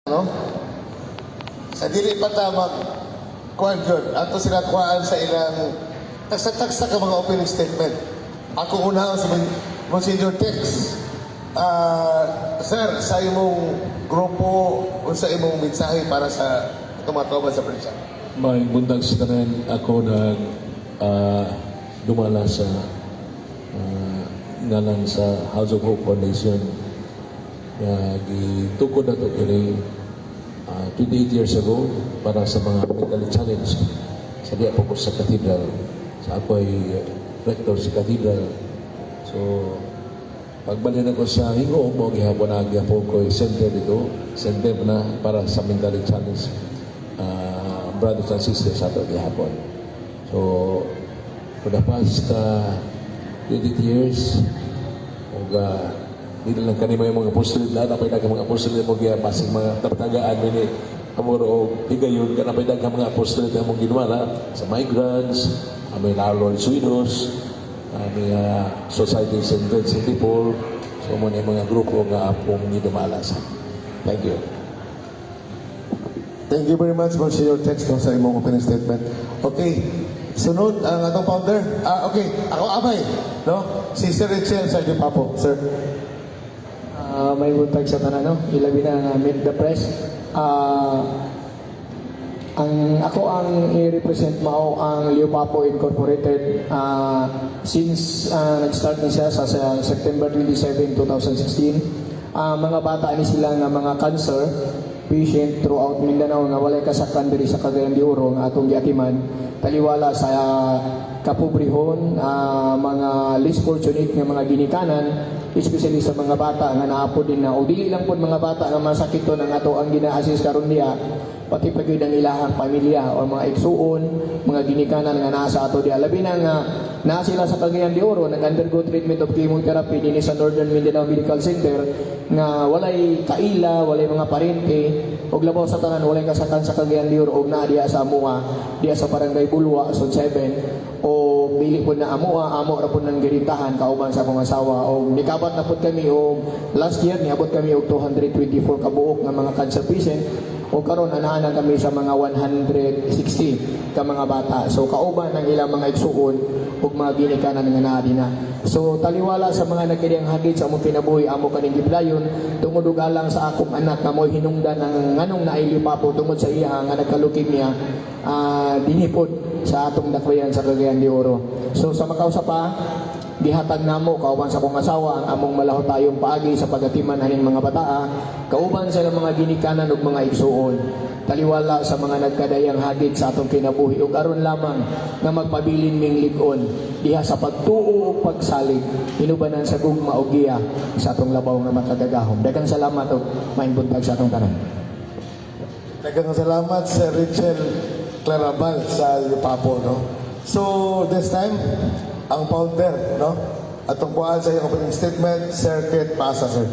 No? Sa dili pa ta mag kuan gyud, ato sila kuhaan sa ilang tagsa-tagsa ka mga opening statement. Ako una sa Monsignor Tex. Sir, sa imong grupo, unsa imong mensahe para sa atong mga kauban sa probinsya? May buntag sa tanan. Ako nag dumala sa ngalan sa House of Hope Foundation nga gitukod na to kini 28 years ago para sa mga mentally challenged sa diya po ko sa cathedral. Sa ako ay rector sa cathedral. So pagbalhin ako sa Gingoog mo gihapon na gihapon ko center dito, center na para sa mentally challenged brothers and sisters ato gihapon. So for the past 28 years ug dili lang kani mga apostolate na napay daghang mga apostolate mo giya basig mga taptagaan mi ni amor og higayon ka napay daghang mga apostolate nga among ginwala sa migrants, aming Our Lord's Widows, aming Society of St. Vincent de Paul. So mo ni mga grupo nga apong gidumala sa. Thank you. Thank you very much, Monsignor Tex, no, sa imong opening statement. Okay, sunod ang atong founder. Ah, okay, ako amay, no? Si Sir Richel Sergio Papo, sir. May buntag sa tanan, no? Ilabi na nga Meet the Press. Ang ako ang i-represent mao ang Leopapo Incorporated. Since nag-start ni siya sa September 27, 2016, mga bata ni sila nga mga cancer patient throughout Mindanao nga walay kasakan diri sa Cagayan de Oro nga atong giatiman taliwala sa kapobrehon, mga less fortunate nga mga ginikanan, especially sa mga bata nga naa pod din na o dili lang pod mga bata nga masakit to ng ato ang gina-assist karon diha, pati pa gyud ang ilahang pamilya o mga igsuon, mga ginikanan nga naa sa ato diha. Labi na nga naa sila sa Cagayan de Oro, nag-undergo treatment of chemotherapy dinhi sa Northern Mindanao Medical Center nga walay kaila, walay mga parente, ug labaw sa tanan walay kasakan sa Cagayan de Oro og naa diha sa amoa, diha sa Barangay Bulua, Zone 7, o dili po na amoa, amo ra po nang girintahan kauban sa akong asawa. Og nikabat na pud kami og last year niabot kami og 224 kabuok nga mga cancer patient o karon anaa na kami sa mga 160 ka mga bata. So kauban ang ilang mga igsuon ug mga ginikanan nga naa dinha. So taliwala sa mga nagkadiyang hagit sa among kinabuhi, amo kaning giplayon tungod ug alang sa akong anak nga mo'y hinungdan ang nganong naay Leopapo tungod sa iya nga nagka-leukemia dinhi pod sa atong dakbayan sa Cagayan de Oro. So sa makausa pa, gihatag namo kauban sa akong asawa ang among malahutayong paagi sa pagatiman aning mga bataa kauban sa ilang mga ginikanan ug mga igsuon taliwala sa mga nagkadayang hagit sa atong kinabuhi ug aron lamang nga magpabilin ming lig-on diha sa pagtuo ug pagsalig inubanan sa gugma ug giya sa atong labaw nga makagagahom. Daghang salamat ug maayong buntag sa atong tanan. Daghang salamat, Sir Richel Clarabal sa Leopapo, no? So, this time, ang founder, no? Atong kuhaan sa iyong opening statement, Sir Kate Pasa, sir.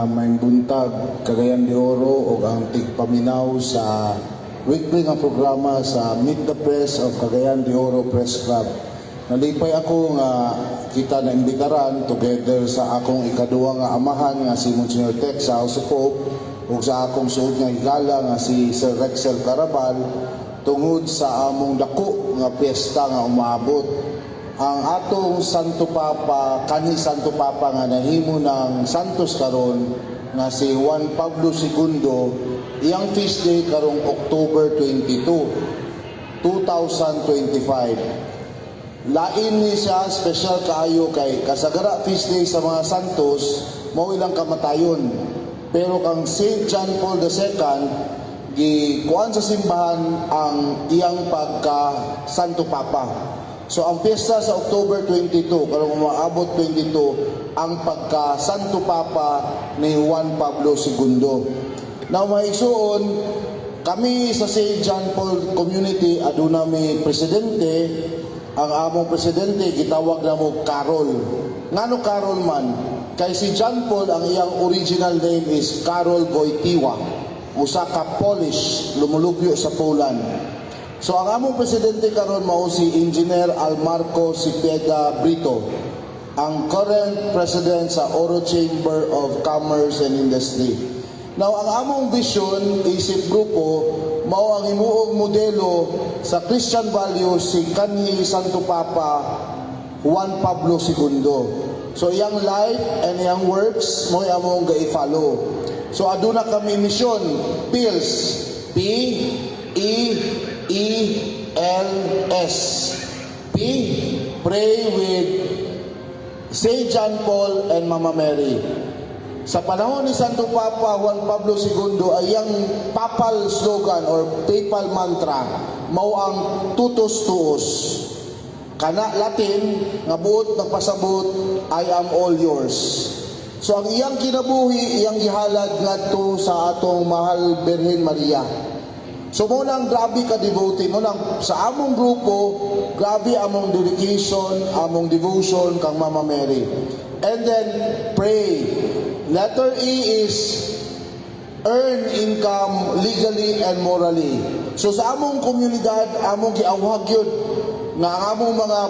May buntag, Cagayan de Oro ug ang tigpaminaw sa weekly nga programa sa Meet the Press of Cagayan de Oro Press Club. Nalipay ako nga kita na imbitaran together sa akong ikaduha nga amahan nga si Monsignor Tex sa House of Hope ug sa akong suod nga higala nga si Sir Rexel Carabal tungod sa among dako nga piyesta nga umaabot, ang atong Santo Papa, kanhi Santo Papa nga nahimo ng Santos karon nga si Juan Pablo II, iyang feast day karong October 22, 2025. Lain ni siya, special kaayo kay kasagara feast day sa mga santos mao ilang kamatayon. Pero kang Saint John Paul II, gikuan sa simbahan ang iyang pagka Santo Papa. So ang piyesta sa October 22, karong umaabot 22, ang pagka Santo Papa ni Juan Pablo II. Now mga igsuon, kami sa St. John Paul Community aduna mi presidente. Ang among presidente gitawag namo Carol. Ngano Carol man? Kay si John Paul, ang iyang original name is Karol Wojtyła. Usa ka Polish lumulupyo sa Poland. So ang among presidente karon mao si Engineer Almarco Cepeda Brito, ang current president sa Oro Chamber of Commerce and Industry. Now, ang among vision isip grupo mao ang himuong modelo sa Christian values si kanhi Santo Papa Juan Pablo II. So iyang life and iyang works mo among ga-follow. So aduna kami mission, PEELS, P E E L S. P, pray with Saint John Paul and Mama Mary. Sa panahon ni Santo Papa Juan Pablo II ay ang papal slogan or papal mantra mao ang "Totus tuos." Kana Latin nga buot nagpasabot, "I am all yours." So ang iyang kinabuhi, iyang gihalad ngadto sa atong mahal Birhen Maria. So mo nang grabe ka devotee mo nang sa among grupo, grabe among dedication, among devotion kang Mama Mary. And then pray. Letter E is earn income legally and morally. So sa among komunidad, among giawhag yun nga ang among mga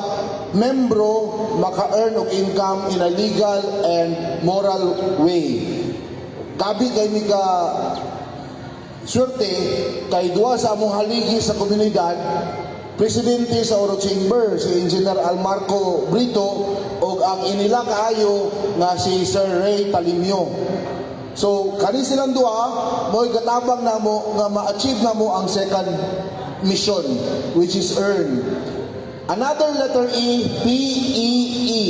membro maka-earn og income in a legal and moral way. Gabi kay mi ka swerte kay duha sa among haligi sa komunidad, presidente sa Oro Chamber, si Engineer Almarco Brito ug ang inila kaayo nga si Sir Ray Talimio. So kani silang duha mo'y gatabang namo nga ma-achieve namo ang second mission, which is earn. Another letter E, P E E,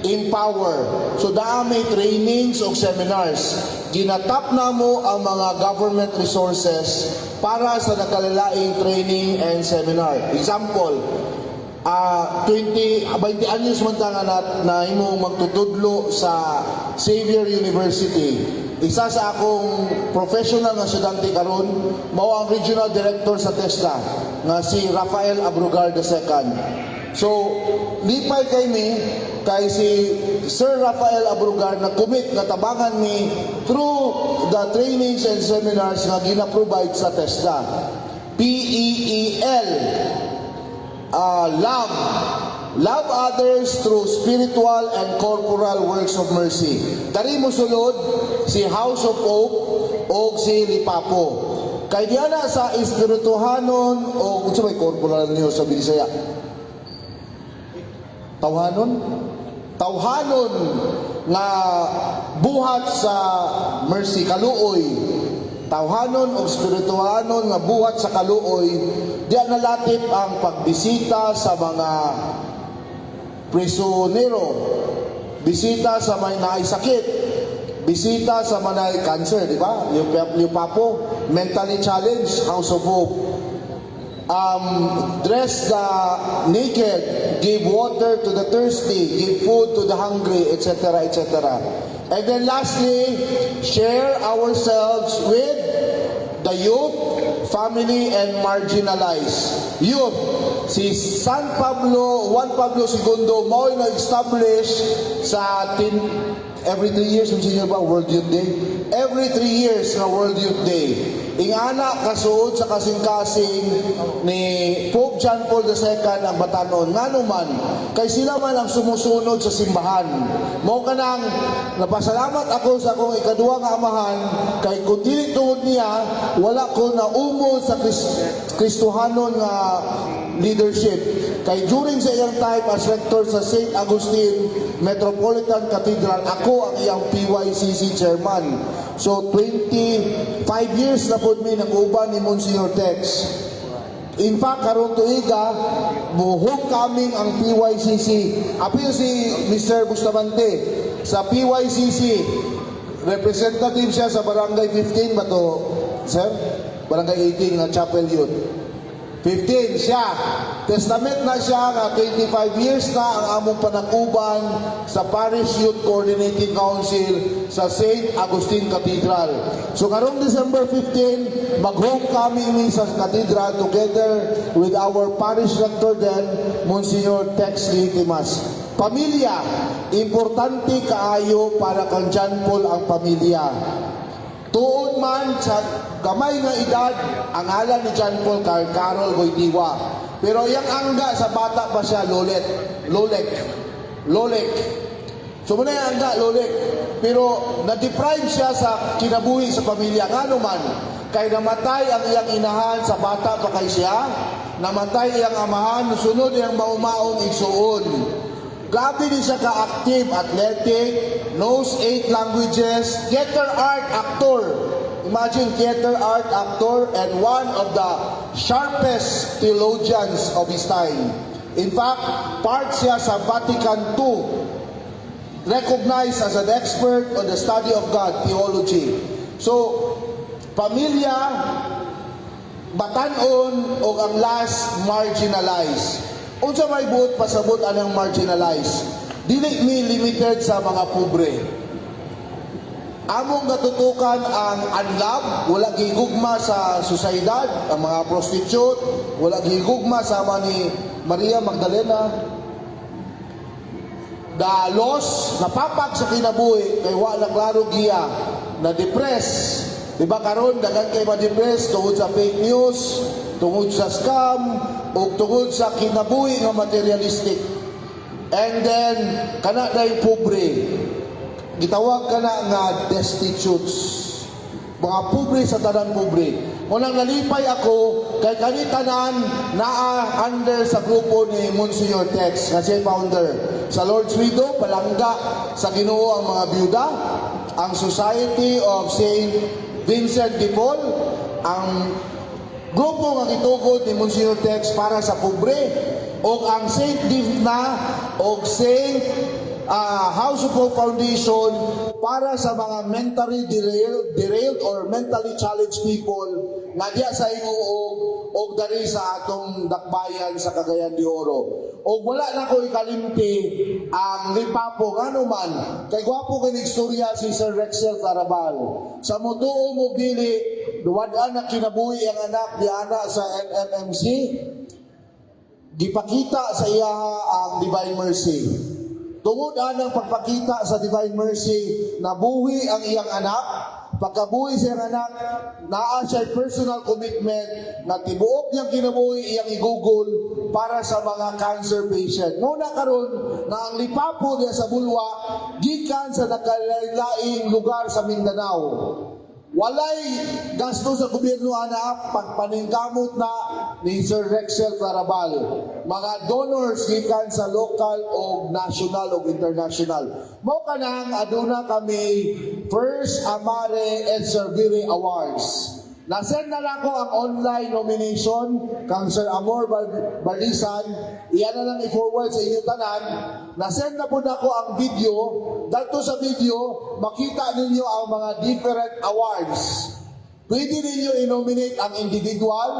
empower. So daa may trainings o seminars. Ginatap namo ang mga government resources para sa nakalalaing training and seminar. Example, 20, 20 anyos man ta nga na imong magtutudlo sa Xavier University. Isa sa akong professional nga estudyante karon mao ang regional director sa TESDA nga si Rafael Abrugar II. So, lipay kay mi kay si Sir Rafael Abrugar na commit nga tabangan mi through the trainings and seminars nga gina-provide sa TESDA. PEEL, love. Love others through spiritual and corporal works of mercy. Dari mo sulod si House of Hope o si Lipapo. Kay diana sa espirituhanon o unsa may corporal niyo sa Bisaya? Tawhanon? Tawhanon nga buhat sa mercy, kaluoy. Tawhanon o espirituhanon nga buhat sa kaluoy, diya nalatip ang pagbisita sa mga prisonero, bisita sa may naay sakit, bisita sa mga naay cancer, di ba? Yung papo, mentally challenged, House of Hope. Dress the naked, give water to the thirsty, give food to the hungry, etc., etc. And then lastly, share ourselves with the youth, family, and marginalized. Youth, si San Pablo, Juan Pablo II, mao nag-establish sa every 3 years, Monsignor ba, World Youth Day? Every 3 years nga World Youth Day. Ingana kasuod sa kasing-kasing ni Pope John Paul II ang batanon. Ngano man, kay sila man ang sumusunod sa simbahan. Mao kanang napasalamat ako sa akong ikaduha nga amahan kay kung dili tungod niya, wala ko na umol sa Kristohanon nga leadership. Kay during sa iyang time as rector sa St. Augustine Metropolitan Cathedral, ako ang iyang PYCC chairman. So 25 years na po mi nag-uban ni Monsignor Tex. In fact, karong tuiga, mo-homecoming ang PYCC. Apil si Mr. Bustamante sa PYCC. Representative siya sa Barangay 15 ba to, sir? Barangay 18 nga Chapel Youth. 15 siya. Testament na siya nga 25 years na ang among panag-uban sa Parish Youth Coordinating Council sa St. Augustine Cathedral. So karong December 15, mag-homecoming mi sa cathedral together with our parish rector then, Monsignor Tex Timas. Pamilya, importante kaayo para kang John Paul ang pamilya. Tuod man sa gamay nga edad, ang ngalan ni John Paul kay Karol Wojtyła. Pero iyang angga sa bata pa siya, Lolet. Lolek. Lolek. So muna yung angga, Lolek. Pero na-deprive siya sa kinabuhi sa pamilya. Ngano man, kay namatay ang iyang inahan sa bata pa kay siya, namatay iyang amahan, sunod iyang maumaong igsuon. Grabe din siya ka-active, athletic, knows eight languages, theater art actor. Imagine, theater art actor and one of the sharpest theologians of his time. In fact, part siya sa Vatican II, recognized as an expert on the study of God, theology. So, pamilya, batanon o ang last, marginalized. Unsa may buot pasabot anang marginalized? Dili mi limited sa mga pobre. Among gatutukan ang unloved, wala gigugma sa sosyedad, ang mga prostitute, wala gigugma sama ni Maria Magdalena. The lost, napapag sa kinabuhi, kay wa na klaro giya, na depress. Di ba karon daghan kay ma-depress tungod sa fake news, tungod sa scam, o tungod sa kinabuhi nga materialistic. And then, kana day pobre. Gitawag kana nga destitutes. Mga pobre sa tanang pobre. Unang nalipay ako kay kani tanan naa under sa grupo ni Monsignor Tex nga siya founder. Sa Lord's Widow, palangga sa Ginoo ang mga byuda, ang Society of Saint Vincent de Paul, ang grupo nga gitugod ni Monsignor Tex para sa pobre, o ang Saint Divna o Saint House of Hope Foundation para sa mga mentally derailed or mentally challenged people nga diya sa Ingoog og dari sa atong dakbayan sa Cagayan de Oro. Og wala na ko ikalimti ang Lipapo. Ngano man, kay gwapo kay istorya si Sir Rexel Clarabal. Sa mutuo mo dili, duwad-an na kinabuhi ang anak di ana sa NMMC, gipakita sa iya ang Divine Mercy. Tungod anang pagpakita sa Divine Mercy, nabuhi ang iyang anak. Pagkabuhi sa iyang anak, naa siya personal commitment na tibuok niyang kinabuhi iyang igugol para sa mga cancer patient. Muna karon na ang Lipapo niya sa Bulwa, gikan sa nakalaing lugar sa Mindanao. Walay gasto sa gobyerno ana, pagpaningkamot na ni Sir Rexel Clarabal. Mga donors gikan sa local o national o international. Mao kanang aduna kami first Amare et Servire Awards. Nasend na lang ko ang online nomination kang Sir Amor Barlisan. Iyan na lang i-forward sa inyo tanan. Nasend na po nako ang video. Dito sa video, makita ninyo ang mga different awards. Pwede ninyo i-nominate ang individual,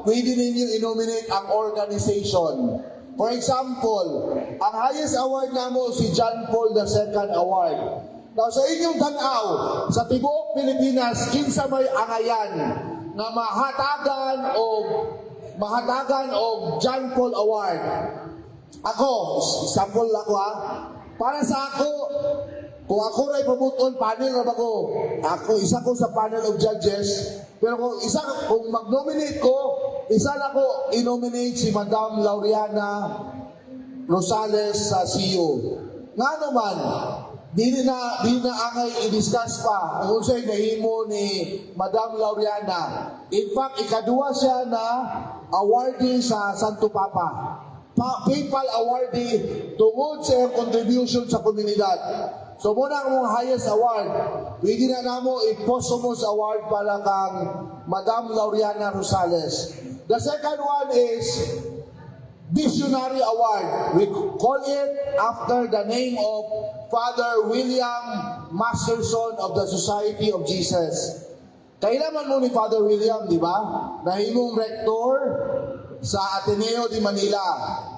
pwede ninyo i-nominate ang organization. For example, ang highest award namo si John Paul II Award. Now, sa inyong tanaw, sa tibuok Pilipinas, kinsa may angayan nga mahatagan og John Paul Award? Ako, example ako ha. Para sa ako, kung ako ray pabuton, panel ra ba ko? Ako, isa ko sa panel of judges. Pero kung mag-nominate ko, isa na ko i-nominate si Madam Laureana Rosales sa CU. Nga naman, dili na angay i-discuss pa kung unsay nahimo ni Madam Laureana. In fact, ikaduha siya na awardee sa Santo Papa. Papal awardee tungod sa iyang contribution sa komunidad. So muna ang mong highest award. Pwede na namo i-posthumous award para kang Madam Laureana Rosales. The second one is Visionary Award. We call it after the name of Father William Masterson of the Society of Jesus. Kailangan mo ni Father William, di ba? Nahimong rector sa Ateneo de Manila.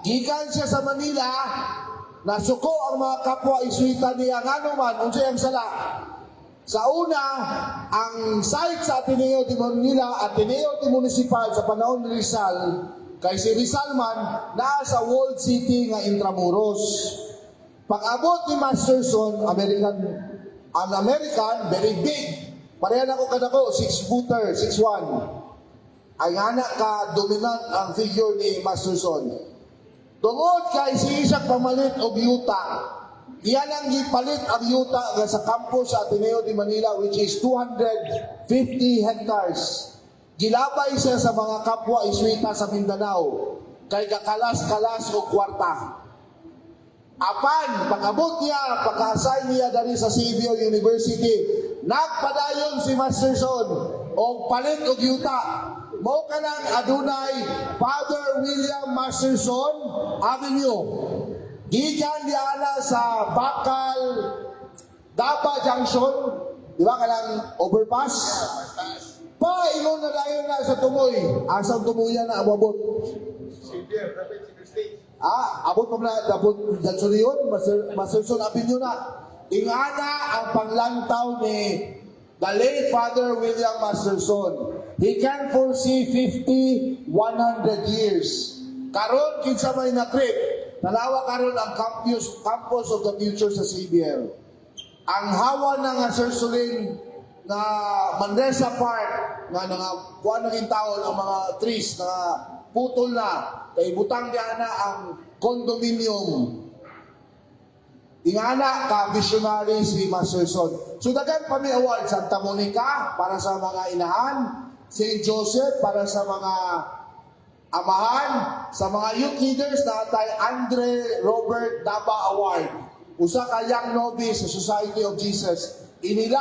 Gikan siya sa Manila, nasuko ang mga kapwa Isuita niya. Ngano man, unsay ang sala? Sa una, ang site sa Ateneo de Manila, Ateneo de Municipal sa panahon ni Rizal, kay si Rizal man, naa sa walled city nga Intramuros. Pag-abot ni Masterson, American, ang American, very big. Pareha na ko kadako, 6 footer, 6'1". Ay nga ka dominant ang figure ni Masterson. Tungod kay si Isaac pamalit og yuta, Iyan ang gipalit ang yuta nga sa campus sa Ateneo de Manila, which is 250 hectares. Gilabay siya sa mga kapwa Heswita sa Mindanao kay gakalas-kalas og kwarta. Apan, pag-abot niya, pagka-assign niya dari sa Xavier University, nagpadayon si Masterson og palit og yuta. Mao kanang adunay Father William Masterson Avenue. Gikan diana sa Bakal Daba Junction, di ba kanang overpass? Paingon na dayon na sa Tumoy. Asang tumuyan na abot? Ah, abot pa na abot Johnson yun, Masterson Avenue na. Ingana ang panglantaw ni the late Father William Masterson. He can foresee 50, 100 years. Karon kinsa may natrip, tanawa karon ang campus of the future sa Xavier. Ang hawa na nga Sir Solin na Manresa Park nga nga kuan naging taon ang mga trees na putol na kay butang diana ang condominium. Ingana ka visionary si Masterson. So daghan pa may award: Santa Monica para sa mga inahan, St. Joseph para sa mga amahan, sa mga youth leaders na tay Andre Robert Daba Award. Usa ka young novice sa Society of Jesus. Inila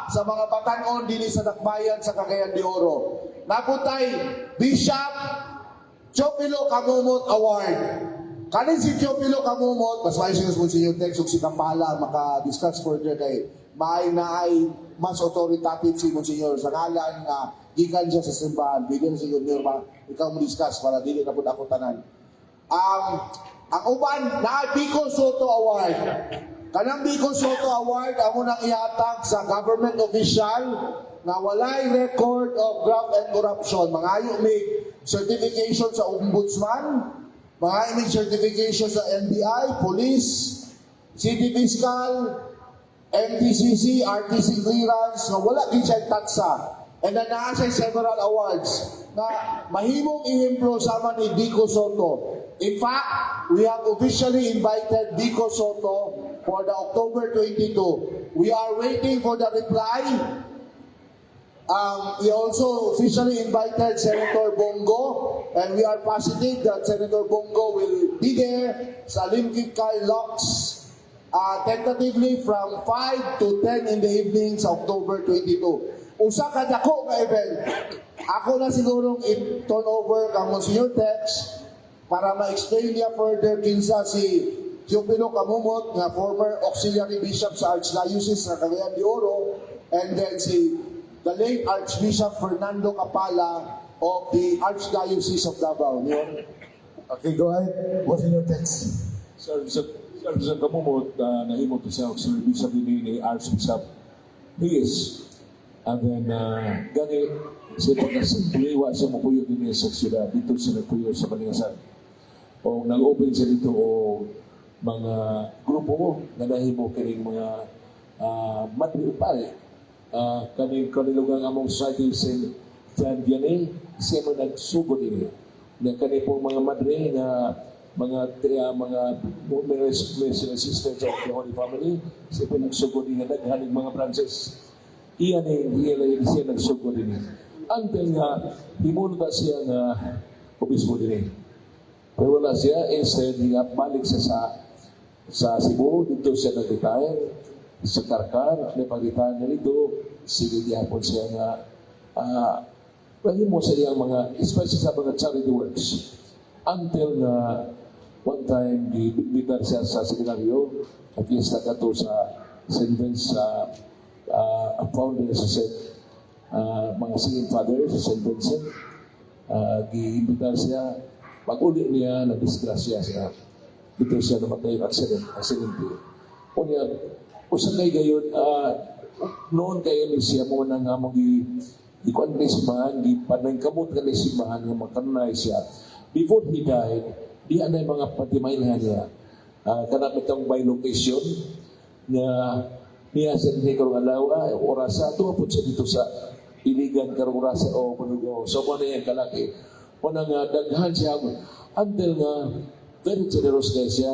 sa mga batanon dinhi sa Dakbayan sa Cagayan de Oro. Naputay Bishop Teofilo Camomot Award. Kanin si Teofilo Camomot, mas maayo siya Monsignor Tex ug si Kampala maka-discuss further kay maay na ay mas authoritative si Monsignor sa ngalan nga gikan siya sa simbahan. Pwede na si Junior ba ikaw mo discuss para dili na pud ako tanan. Ang uban na Vico Soto Award. Kanang Vico Soto Award amo nang ihatag sa government official nga walay record of graft and corruption. Mangayo may certification sa ombudsman, mangayo may certification sa NBI, police, city fiscal, MTCC, RTC clearance, nga wala gid siya tatsa. And then naa siya several awards na mahimong ehemplo sama ni Vico Soto. In fact, we have officially invited Vico Soto for the October 22. We are waiting for the reply. We also officially invited Senator Bong Go, and we are positive that Senator Bong Go will be there sa Limketkai Locks tentatively from 5 to 10 in the evening sa October 22. Usa ka dako nga event. Ako na sigurong i-turn over kang Monsignor Tex para ma-explain niya further kinsa si Teofilo Camomot nga former auxiliary bishop sa Archdiocese sa Cagayan de Oro and then si the late Archbishop Fernando Capalla of the Archdiocese of Davao. Yun. Okay, go ahead. Monsignor Tex? Sir Camomot, nahimo to siya auxiliary bishop ni Archbishop Reyes. And then, gani, siya pagkasimple, wa siya mupuyo din sa siyudad. Dito siya nagpuyo sa Balingasan. O nag-open siya dito o mga grupo na nahimo kining mga madre ug pare. Kaning kanilugang among society St. John Vianney, siya mo nagsugod ini. Na kani pong mga madre nga mga Missionary Sisters of the Holy Family, siya po nagsugod ini daghan mga branches. Iya ni iya siya nagsugod ini. Until nga himuno ta siya nga obispo dinhi. Pero wala siya, instead, nga balik siya sa Cebu, dito siya nag-retire, sa Carcar, may pag-retire niya dito, sige gihapon siya nga, mo sa iyang mga, especially sa mga charity works. Until na one time, gibitar siya sa seminaryo, at fiesta kato sa St. Vince, sa founder sa St. Mga singing fathers sa St. Vincent, giimbitar siya, pag uli niya, na-disgrasya siya. Dito siya namatay aksidente. Unya, usa kay gayon, noon kay ni siya mo na nga mo gi ikuan ni simbahan, gi panangkamot ka ni simbahan nga makanunay siya. Before he died, di anay mga patimailhan niya. Kanang itong by location nga niya sa dinhi karong adlaw, orasa tuwa po siya dito sa Iligan karong orasa o panugo. So mo na iyang kalaki. Una nga daghan siya until nga very generous kay siya,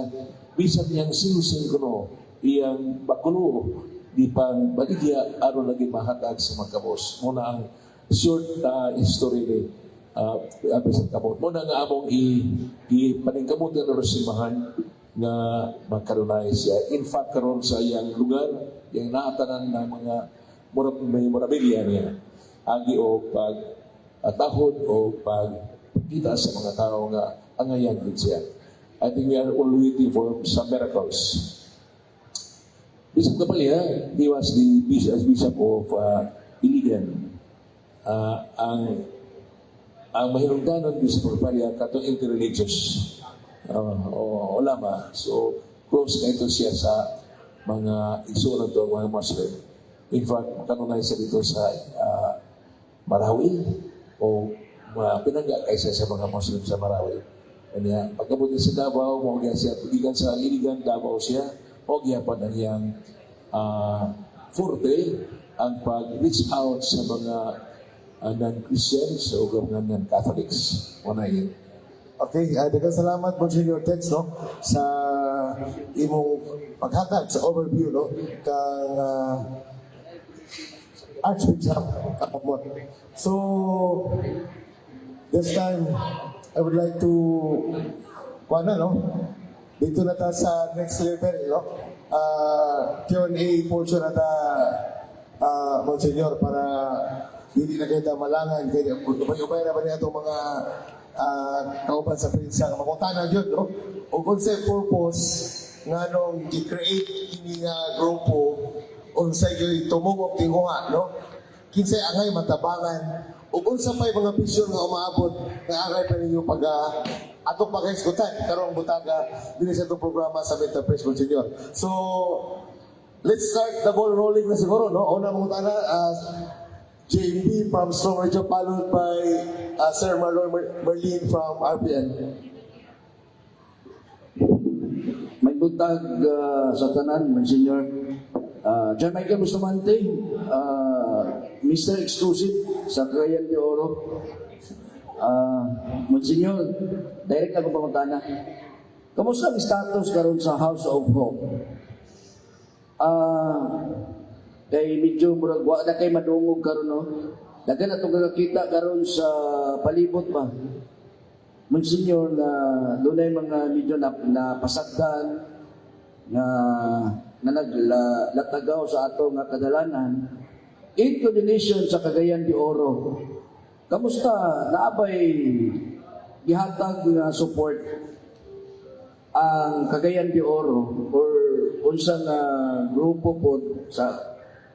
bisan niyang sing-sing kuno. Iyang bakulo gipang baligya aron lagi mahatag sa mga kabos. Mao na ang short history ni Bishop Kamot. Mao na nga among i paningkamot nga simbahan nga magkanunay siya. In fact, karon sa iyang lugar, iyang naatanan ng mga may memorabilia niya. Agi o pag tahod o pag kita sa mga tao nga angayan din siya. I think we are all waiting for some miracles. Bishop Capalla, he was the bishop of Iligan. Ang mahinungdanon, Bishop Capalla, katong interreligious o ulama. So, close na ito siya sa mga igsuon to, mga Muslim. In fact, kanunay siya dito sa Marawi o mga pinangga kaysa sa mga Muslim sa Marawi. Kanya, pagkabot niya sa Davao, mao siya, gikan sa Iligan, Davao siya, mao gyapon ang iyang forte, ang pag-reach out sa mga non-Christians o mga non-Catholics. Mao na yun. Okay, daghang salamat, Monsignor Tex, no, sa imong paghatag sa overview, no, kang Archbishop Camomot. So this time I would like to wala, no. Dito na ta sa next level, no. Q&A portion na ta, Monsignor, para dili na kita malangan kay ubay-ubay na ba niya itong mga kauban sa prensa nga mangutana gyud, no, o concept, purpose nganong gi-create kini nga grupo, unsay gyud tumungok tinguha, no, kinsay angay matabangan ug unsa pay mga vision nga umaabot nga angay pa ninyo pag atong paghisgutan karong butaga dinhi sa atong programa sa Mental Press, Monsignor. So let's start the ball rolling na siguro, no? Una mangutana, JMB from Strong Radio, followed by Sir Marlon Merlin from RPN. May buntag sa tanan, Monsignor. John Michael Bustamante, Mr. Exclusive sa Cagayan de Oro. Monsignor, direct ako pangutana. Kamusta ang status karon sa House of Hope? Kay medyo murag wa na kay madungog karon, no. Daghan atong kakita karon sa palibot ba, Monsignor, na dunay mga medyo na pasagdan nga na naglatagaw sa ato nga kadalanan in coordination sa Cagayan de Oro. Kamusta, naabay gihatag nga support ang Cagayan de Oro or unsa nga grupo po sa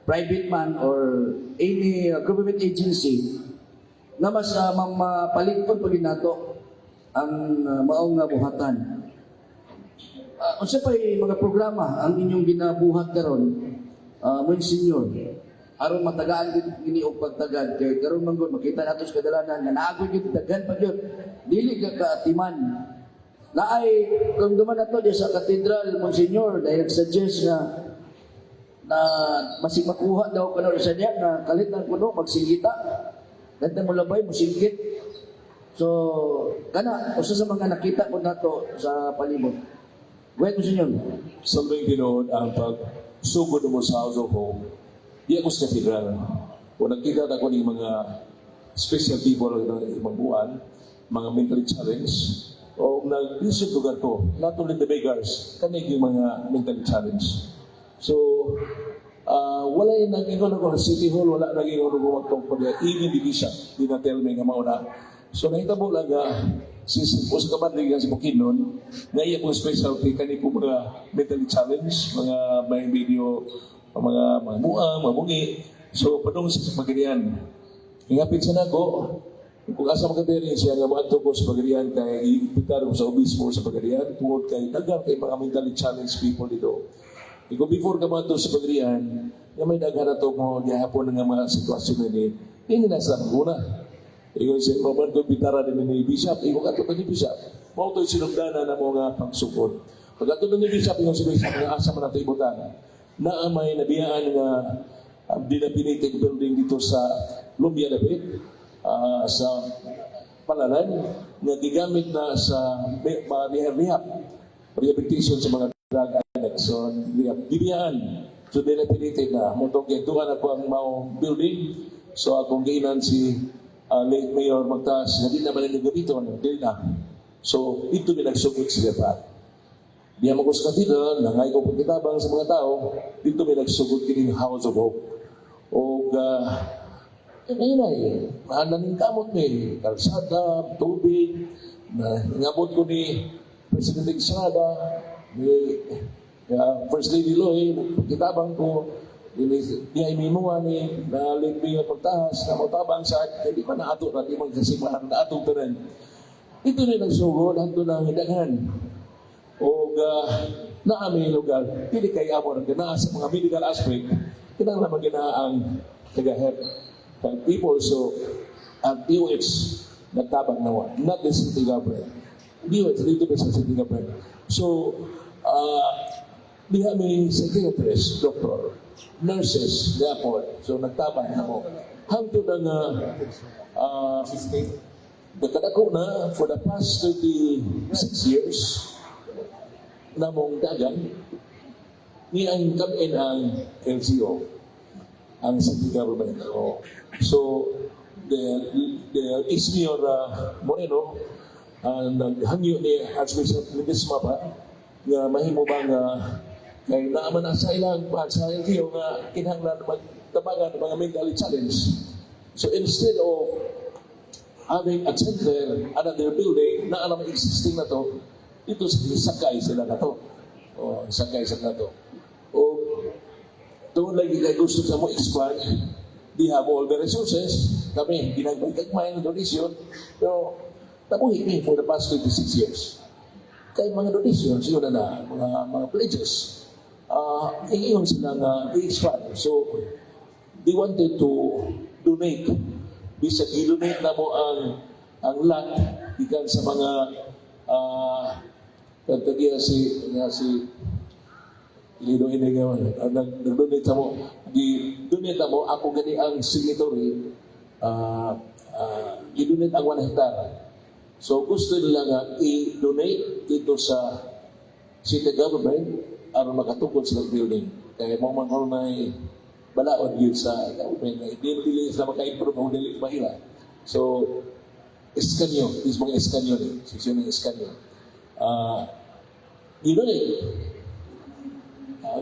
private man or any government agency nga mas mapaligpon pag nato ang maong nga buhatan? Unsa pay mga programa ang inyong ginabuhat karon, Monsignor, aron matagaan gid kini og pagtagad, kay karon man gud makita nato sa kadalanan nga naagoy gid daghan pa gyud dili ka kaatiman? Naay kung duman nato di sa katedral, Monsignor, dahil nag-suggest nga na masig makuha daw kuno sa niya nga kalit ng kuno magsingita. Ganda mo labay musingkit. So kana usa sa mga nakita ko nato sa palibot. Wait, Monsignor. Sa mga tinuod, ang pagsugod mo sa House of Hope, di ako sa cathedral. Kung nagkita ako ng mga special people ng ibang buwan, mga mentally challenged, o nag-visit lugar ko, not only the beggars, kanig yung mga mentally challenged. So, wala yung nag-ingon ako sa City Hall, wala nag-ingon ako magtungkol niya. Even the bishop, di na tell me nga mauna. So, nahitabo lang nga, since usa ka madre sa Bukidnon, nga iya pong specialty, kani po mga mentally challenged, mga may video, mga buang, mga bungi. So, padung sa Pagadian. Ingapit sa nako, kung asa makatiri siya nga moadto ko sa Pagadian kay iimbitar ko sa obispo sa Pagadian tungod kay daghan kay mga mentally challenged people dito. Iko before ka moadto sa Pagadian, nga may daghan na to mo gihapon nga mga sitwasyon ni hindi na sila maguna. Ingon siya, maman ko bitara din ni Bishop, ingon kato ni Bishop. Mao to'y sinugdanan na mga pagsukod. Pag ato ni Bishop, ingon si Bishop, nga asa man nato ibutang. Naa may nabiyaan nga dilapidated building dito sa Lumbia David, sa Palanan, nga gigamit na sa mga rehab, rehabilitation sa mga drug addicts. So, gibiyaan. So, dilapidated na. Mao tong gituan ako ang maong building. So, akong giinan si late Mayor Magtaas, nga di naman ninyo gamiton, dili na. So, dito mi nagsugod sila pa. Diya mo ko sa cathedral, nangay ko pagkitabang sa mga tao, dito mi nagsugod kining House of Hope. O ngayon ay, naning kamot ni kalsada, tubig, na ingabot ko ni President Estrada, ni First Lady Loy, kitabang ko, ini diya mimuha ni na late Mayor Pagtahas, na motabang sa, hindi pa naato na, di man kasi na atong tanan. Ito na nagsugod, hanto na ang daghan. O naa may lugar, dili kay amo ra naa sa mga medical aspect, kinahanglan man gina ang taga-help kay people. So ang DOH nagtabang nawa, not the city government. DOH dito pa sa city government. So diha may psychiatrist, doctor, nurses, po. So nagtabang na mo. Hangtod ang nagkadako na for the past 36 years namong dagan ni ang kami ang LGU, ang city government. Oh. So the ex-Mayor Moreno naghangyo ni Archbishop Ledesma pa nga mahimo ba nga kay naaman na sa ilang pa sa LGU nga kinahanglan magtabangan ng mga mentally challenged. So instead of having a center, another building, na alam existing na to, dito sakay sila na to. O, sakay sila na to. O, doon lagi kay gusto sa mo expand, they have all the resources, kami, ginagmay kagmay ng donation, pero nabuhi mi for the past 26 years. Kay mga donations, yun na na, mga pledges, iyon sila nga i-expand. So, they wanted to donate. Bisag i-donate na mo ang lot ikan sa mga kagtagiya si nga si Lido ini nga nag-donate sa mo, gi-donate na mo ako gani ang signatory, i-donate ang 1 hectare. So gusto nila nga i-donate dito sa city government aron makatukod sa building kay mo man may balaod yun sa government na hindi dili sila maka-improve kung dili mahila. So eskanyo, is mga eskanyo ni, seksyon ng eskanyo. I-donate.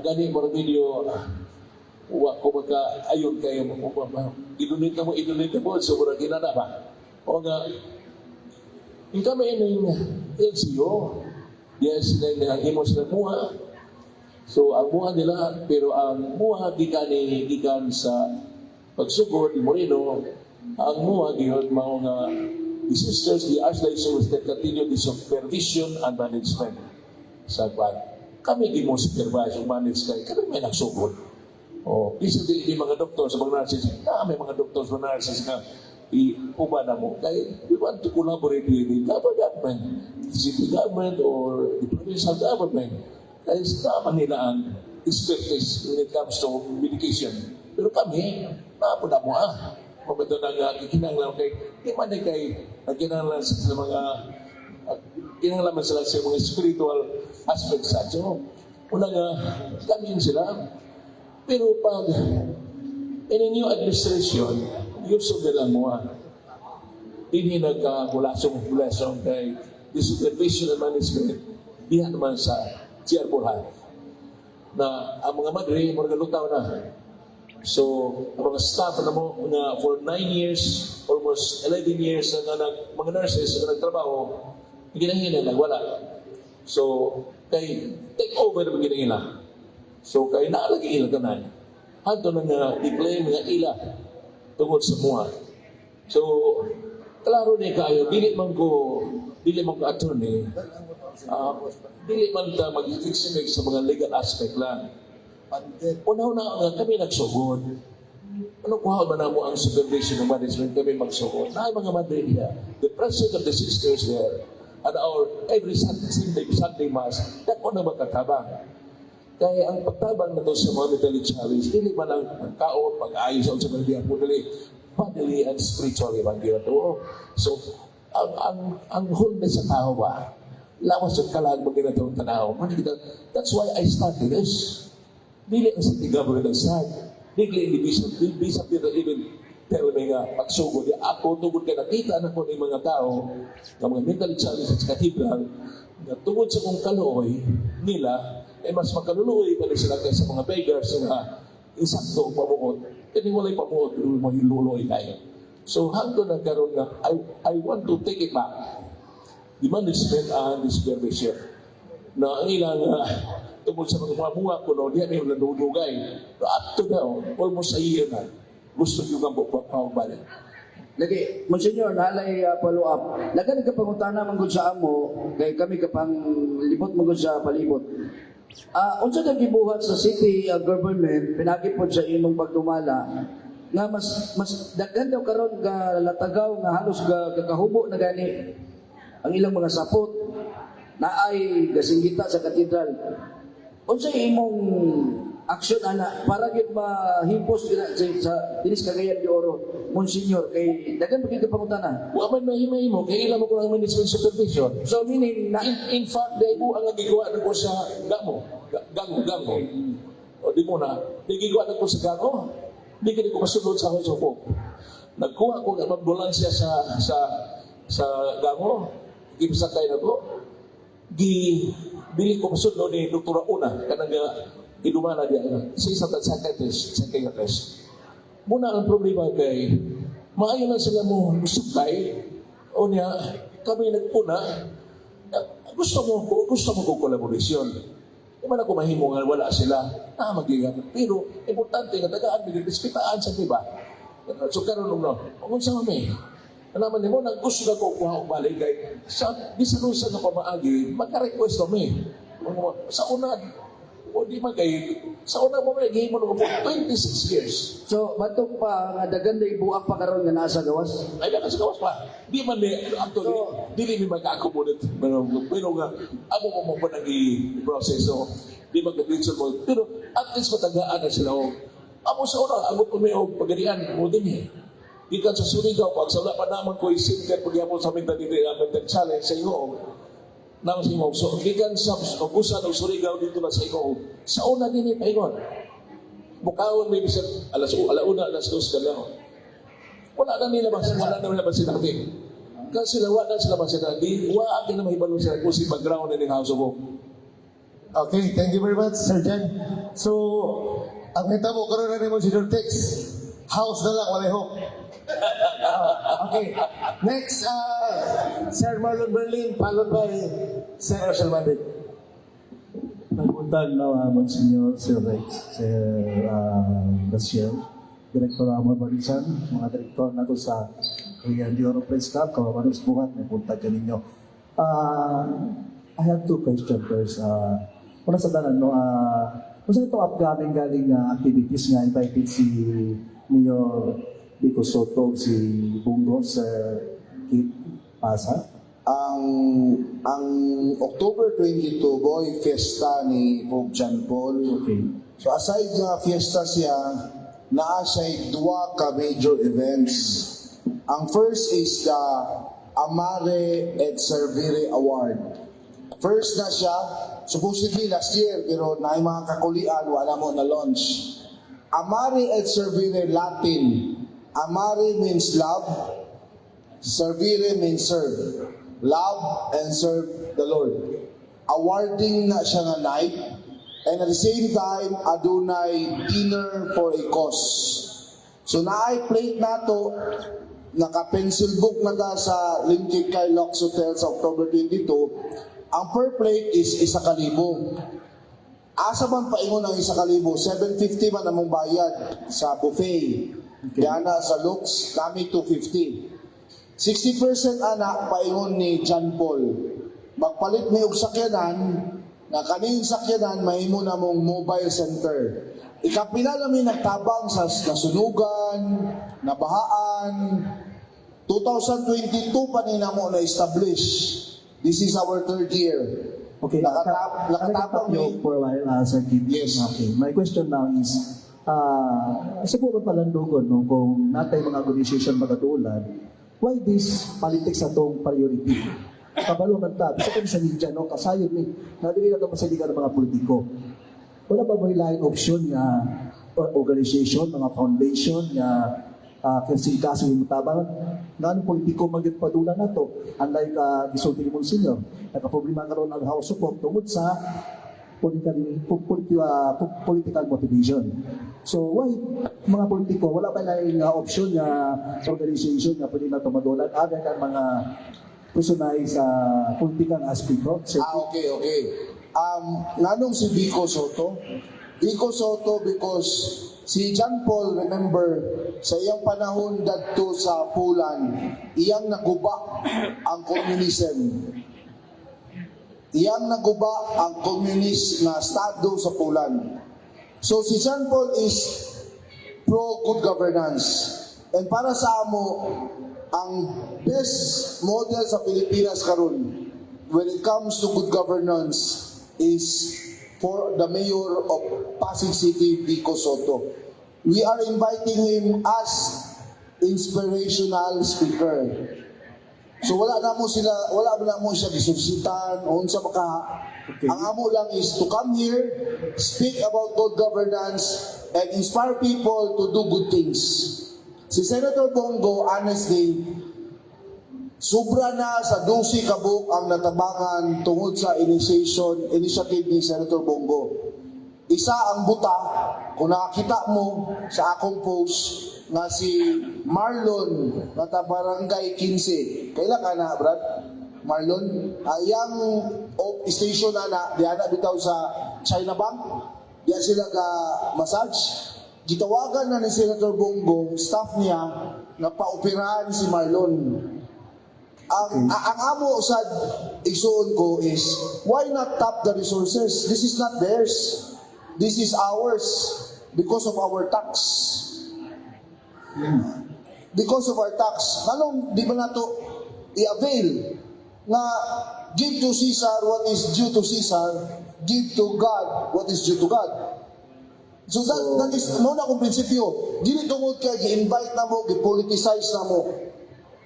Gani mo video, wa ko magka ayon kayo mo i-donate na mo, so mura ginana ba? O nga, yung kami ng LGU, yes, na ang imo sila muha. So ang muha nila, pero ang muha gikan ni gikan sa pagsugod ni Moreno, ang muha gyud mao nga the sisters, the Archdiocese will continue the supervision and management sa kwan. Kami gi mo supervise ug manage kay kami may nagsugod. O, bisan di mga doktor sa mga nurses, na may mga doktor sa mga nurses nga i-uban na mo. Kay we want to collaborate with the government, the city government or the provincial government. Kaya tama nila ang expertise when it comes to medication. Pero kami, napo na mo ah. Kung ito na nga, kinahanglan kay, di man ni kay, kinahanglan sa mga, kinahanglan man sila sa mga spiritual aspects sa. So, una nga, kami yun sila. Pero pag in a new administration, use of nila mo ah. Dinhi nagkabulasong-bulasong kay the supervision and management diha naman sa GR Borja na ang mga madre murag lutaw na. So, ang mga staff na mo nga for 9 years, almost 11 years na nga mga nurses na nagtrabaho, ginahina na wala. So, kay take over na ginahina. So, kay naalagi ila tanan. Hanto na nga i-claim nga ila tungod sa muha. So, klaro ni kayo, dili man ko attorney, dili man ta mag-explain sa mga legal aspect lang. Una-una nga kami nagsugod. Ano kuha man namo ang supervision ng management, kami magsugod. Na mga madre diha. The president of the sisters there and our every Sunday, Sunday Mass, dako na magkatabang. Kaya ang pagtabang na to sa mga mentally challenged, dili man ang pagkaon, pag-ayos sa mga diha po, dili, bodily and spiritually man gyud to. So, ang wholeness sa tao ba? Lawas sa kalag mo ginatong tanaw. That's why I started this. Dili ang city government ang start. Dili ni Bishop, Bishop dito even tell me nga, pagsugod, di ako tungod kay nakita na ko ni mga tao, nga mga mentally challenged sa cathedral, nga tungod sa kong kaluoy nila, ay mas makaluluoy pa rin sila kaysa mga beggars nga insakto ang pamuot. Kani walay pamuot, pero mahiluluoy tayo. So hangtod na karon nga, I want to take it back, the management and the supervision na ang ilang tungkol sa mga bunga ko no, di may nadudugay. Pero up to now, almost a year na, gusto nyo kang balik. Lagi, Monsignor, nalay follow up. Lagan ka pangutana man gud sa amo, kay kami kapang libot man gud sa palibot. Unsa na gibuhat sa city government pinagi pod sa imong pagdumala nga mas mas daghan daw karon ga latagaw nga halos ga gakahubo na gani ang ilang mga sapot na ay gasinggita sa katedral? Unsa imong aksyon ana para gid mahipos gina sa dinis Cagayan de Oro, Monsignor, kay daghan pa gyud ka pangutana? Wa man mahimo kay ila mo ko ang management supervision. So meaning na In fact, dahil mo ang nagigwa na ko sa gamo, gango, gango. O di mo na, nagigwa na ko sa gango, di ka ko masunod sa House of Hope. Nagkuha ko ng ambulansya sa gango, gipasakay na ko, gi dili ko masunod ni Doktora Una, kanang idumana diya, sa isang psychiatrist, psychiatrist. Muna ang problema kay maayo lang sila mo musakay o niya kami nagpuna, gusto mo ko collaboration. Di man ako mahimo nga wala sila na magigan, pero importante nga tagaan mi respetaan sa iba. So karon no, kung sa mi naman nimo na gusto na ko kuha og balik kay sa bisan unsa nga pamaagi magka-request mi sa una o di man kay sa una mo man gihimo ko 26 years. So batok pa nga daghan day buak pa karon nga naa sa gawas. Ay, nasa gawas pa. Di man ni, actually, So- dili mi maka-accommodate. Pero nga, amo mo mo pa nag-process. So, di magka-cancel mo. Pero, at least matagaan na sila. Oh. Amo sa una, abot ko may og pagarian mo din eh. Gikan sa Surigao, pag sa wala pa naman ko isingkat pagyapon sa mentality, mental challenge sa iyo. Nang sa imo. So, gikan sa Ugusan o Surigao dito na sa imo. Sa una din eh, paingon. Mukaon may bisan alas alauna, alas 2 kadlawon. Wala na nila masinati. Kasi sila, wala na sila masinati. Wa ang na mahibalo sila kung si background ng House of Hope. Okay, thank you very much, Sir Jen. So, ang nitamo karon na nimo si Tex. House na lang, walay hope. Okay. Next, Sir Marlon Berlin, followed by Sir Herschel Manrique. Nagbuntag na Monsignor, Sir Rex, Sir Basiel, Director Amor Marisan, mga direktor nato sa Cagayan de Oro Press Club, kawawanos buhat, may buntag ka ninyo. I have two questions first. Una sa tanan, no, kung sa itong upcoming galing activities nga invited si Mayor Vico Soto, si Bungo, Sir Kit Pasa? Ang October 22 boy fiesta ni Pope John Paul. So aside nga fiesta siya, naa siya duha ka major events. Ang first is the Amare et Servire Award. First na siya, supposedly last year, pero naay mga kakulian, wala mo na launch. Amare et Servire, Latin. Amare means love, Servire means serve. Love and serve the Lord. Awarding na siya nga night and at the same time adunay dinner for a cause. So naay plate nato, naka-pencil book na ta sa Limketkai Lux Hotel sa October 22. Ang per plate is 1,000. Asa man paingon ang 1,000? 750 man among bayad sa buffet. Diana sa Lux, kami 250. 60% ana paingon ni John Paul. Magpalit mi og sakyanan nga kaning sakyanan mahimo na mong mobile center. Ikapila na mi nagtabang sa nasunugan, nabahaan. 2022 pa ni namo na establish. This is our third year. Okay, Nakatabang cut you mi. off for a while, Sir Kim. Yes. Okay. My question now is, sa po palandugon, no, kung natay mga organization magatulan, why this politics atong priority? Kabalo man ta, bisa kami sa media, no? Kasayod ni, na dili na ito masaligan ng mga politiko. Wala ba may laing option nga or organization, mga foundation nga kasi kaso yung tabang nga anong politiko magyud padula nato? Unlike gisulti ni Monsignor, nakaproblema karon ang House of Hope tungod sa political motivation. So why mga politiko, wala ba laing option nga organization nga pwede na tumadulan other than mga personay sa politikang aspekto? So, Ah, okay. Nganong si Vico Soto? Vico Soto because si John Paul, remember, sa iyang panahon dadto sa Poland, iyang naguba ang communism. Iyang naguba ang communist na estado sa Poland. So si John Paul is pro good governance. And para sa amo, ang best model sa Pilipinas karon when it comes to good governance is for the mayor of Pasig City, Vico Soto. We are inviting him as inspirational speaker. So wala na mo siya gisolicitan o unsa pa ka. Ang amo lang is to come here, speak about good governance, and inspire people to do good things. Si Senator Bong Go, honestly, sobra na sa 12 kabuok ang natabangan tungod sa initiative ni Senator Bong Go. Isa ang buta, kung nakakita mo sa akong post, nga si Marlon, nga ta Barangay 15. Kailan ka na, Brad? Marlon? Ayang station na na, diana bitaw sa China Bank. Diya sila ka massage. Gitawagan na ni Senator Bong Go, staff niya, nga paoperahan si Marlon. Ang amo sa igsuon ko is, why not tap the resources? This is not theirs. This is ours because of our tax. Because of our tax. Nganong di ba nato i-avail nga give to Caesar what is due to Caesar, give to God what is due to God? So that is, mao na akong prinsipyo. Dili tungod kay gi-invite na mo, gi-politicize na mo.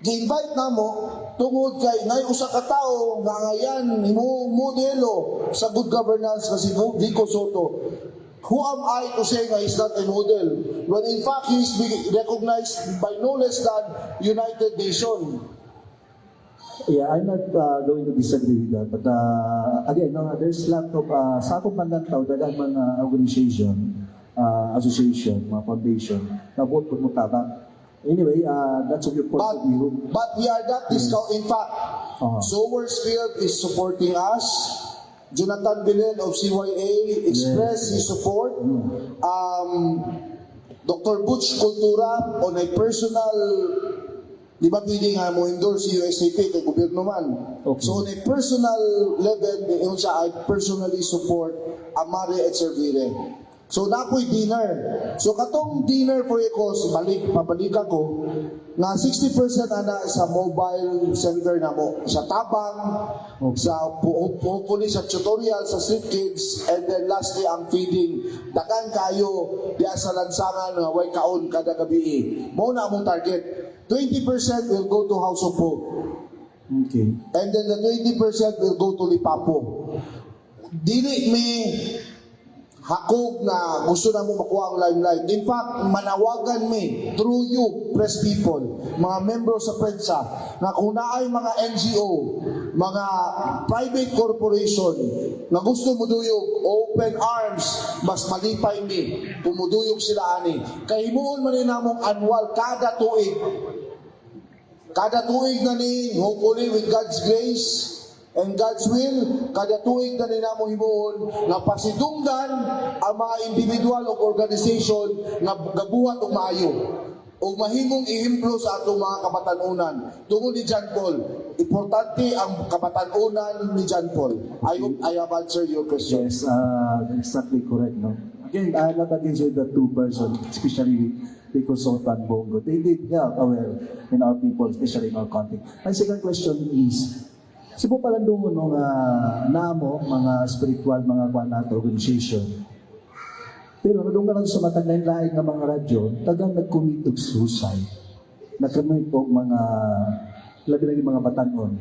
Gi-invite na mo, tungod kay nay usa ka tawo nga ngayan mo modelo sa good governance kasi Vico Soto. Who am I to say nga he's not a model when in fact he is being recognized by no less than United Nations? Yeah, I'm not going to disagree with that. But again, no, there's lot of, sa akong panlantaw, daghang mga organization, association, mga foundation, na buot po mo tabang. Anyway, that's of your point But, of view. But we are not discount. In fact, Sowersfield is supporting us. Jonathan Belen of CYA expressed his support. Dr. Butch Cultura on a personal, di ba pwede nga mo endorse si USAP kay gobyerno man. So on a personal level, yun siya, I personally support Amare et Servire. So napoy dinner. So katong dinner for Ecos, balik, pabalik ako, nga 60% ana sa mobile center namo, sa tabang, sa hopefully sa tutorial sa street kids, and then lastly ang feeding. Dagan kayo diya sa lansangan nga way kaon kada gabi. Mao na among target. 20% will go to House of Hope. And then the 20% will go to Lipapo. Dili mi hakog na gusto na mo makuha ang limelight. In fact, manawagan mi through you, press people, mga membro sa prensa, na kung naay mga NGO, mga private corporation, na gusto mo duyog, open arms, mas malipay mi kung muduyog sila ani. Kay himuon man ni namong annual kada tuig. Kada tuig na ni, hopefully with God's grace and God's will, kada tuig na ni namo himuon nga pasidunggan ang mga individual o organization nga gabuhat og maayo o mahimong ehemplo sa atong mga kabatanunan. Tungod ni John Paul, importante ang kabatanunan ni John Paul. I hope I have answered your question. Yes, exactly correct, no? Again, I'm not against with the two person, especially with Soto and Bong Go. They did help our, in our people, especially in our country. My second question is, Cebu palandungon no nga namo mga spiritual mga kuan nato organization. Pero nadunggan lang sa matag lain nga mga radyo, tagang nag-commit og suicide. Nag-commit og mga labi lagi mga batanon.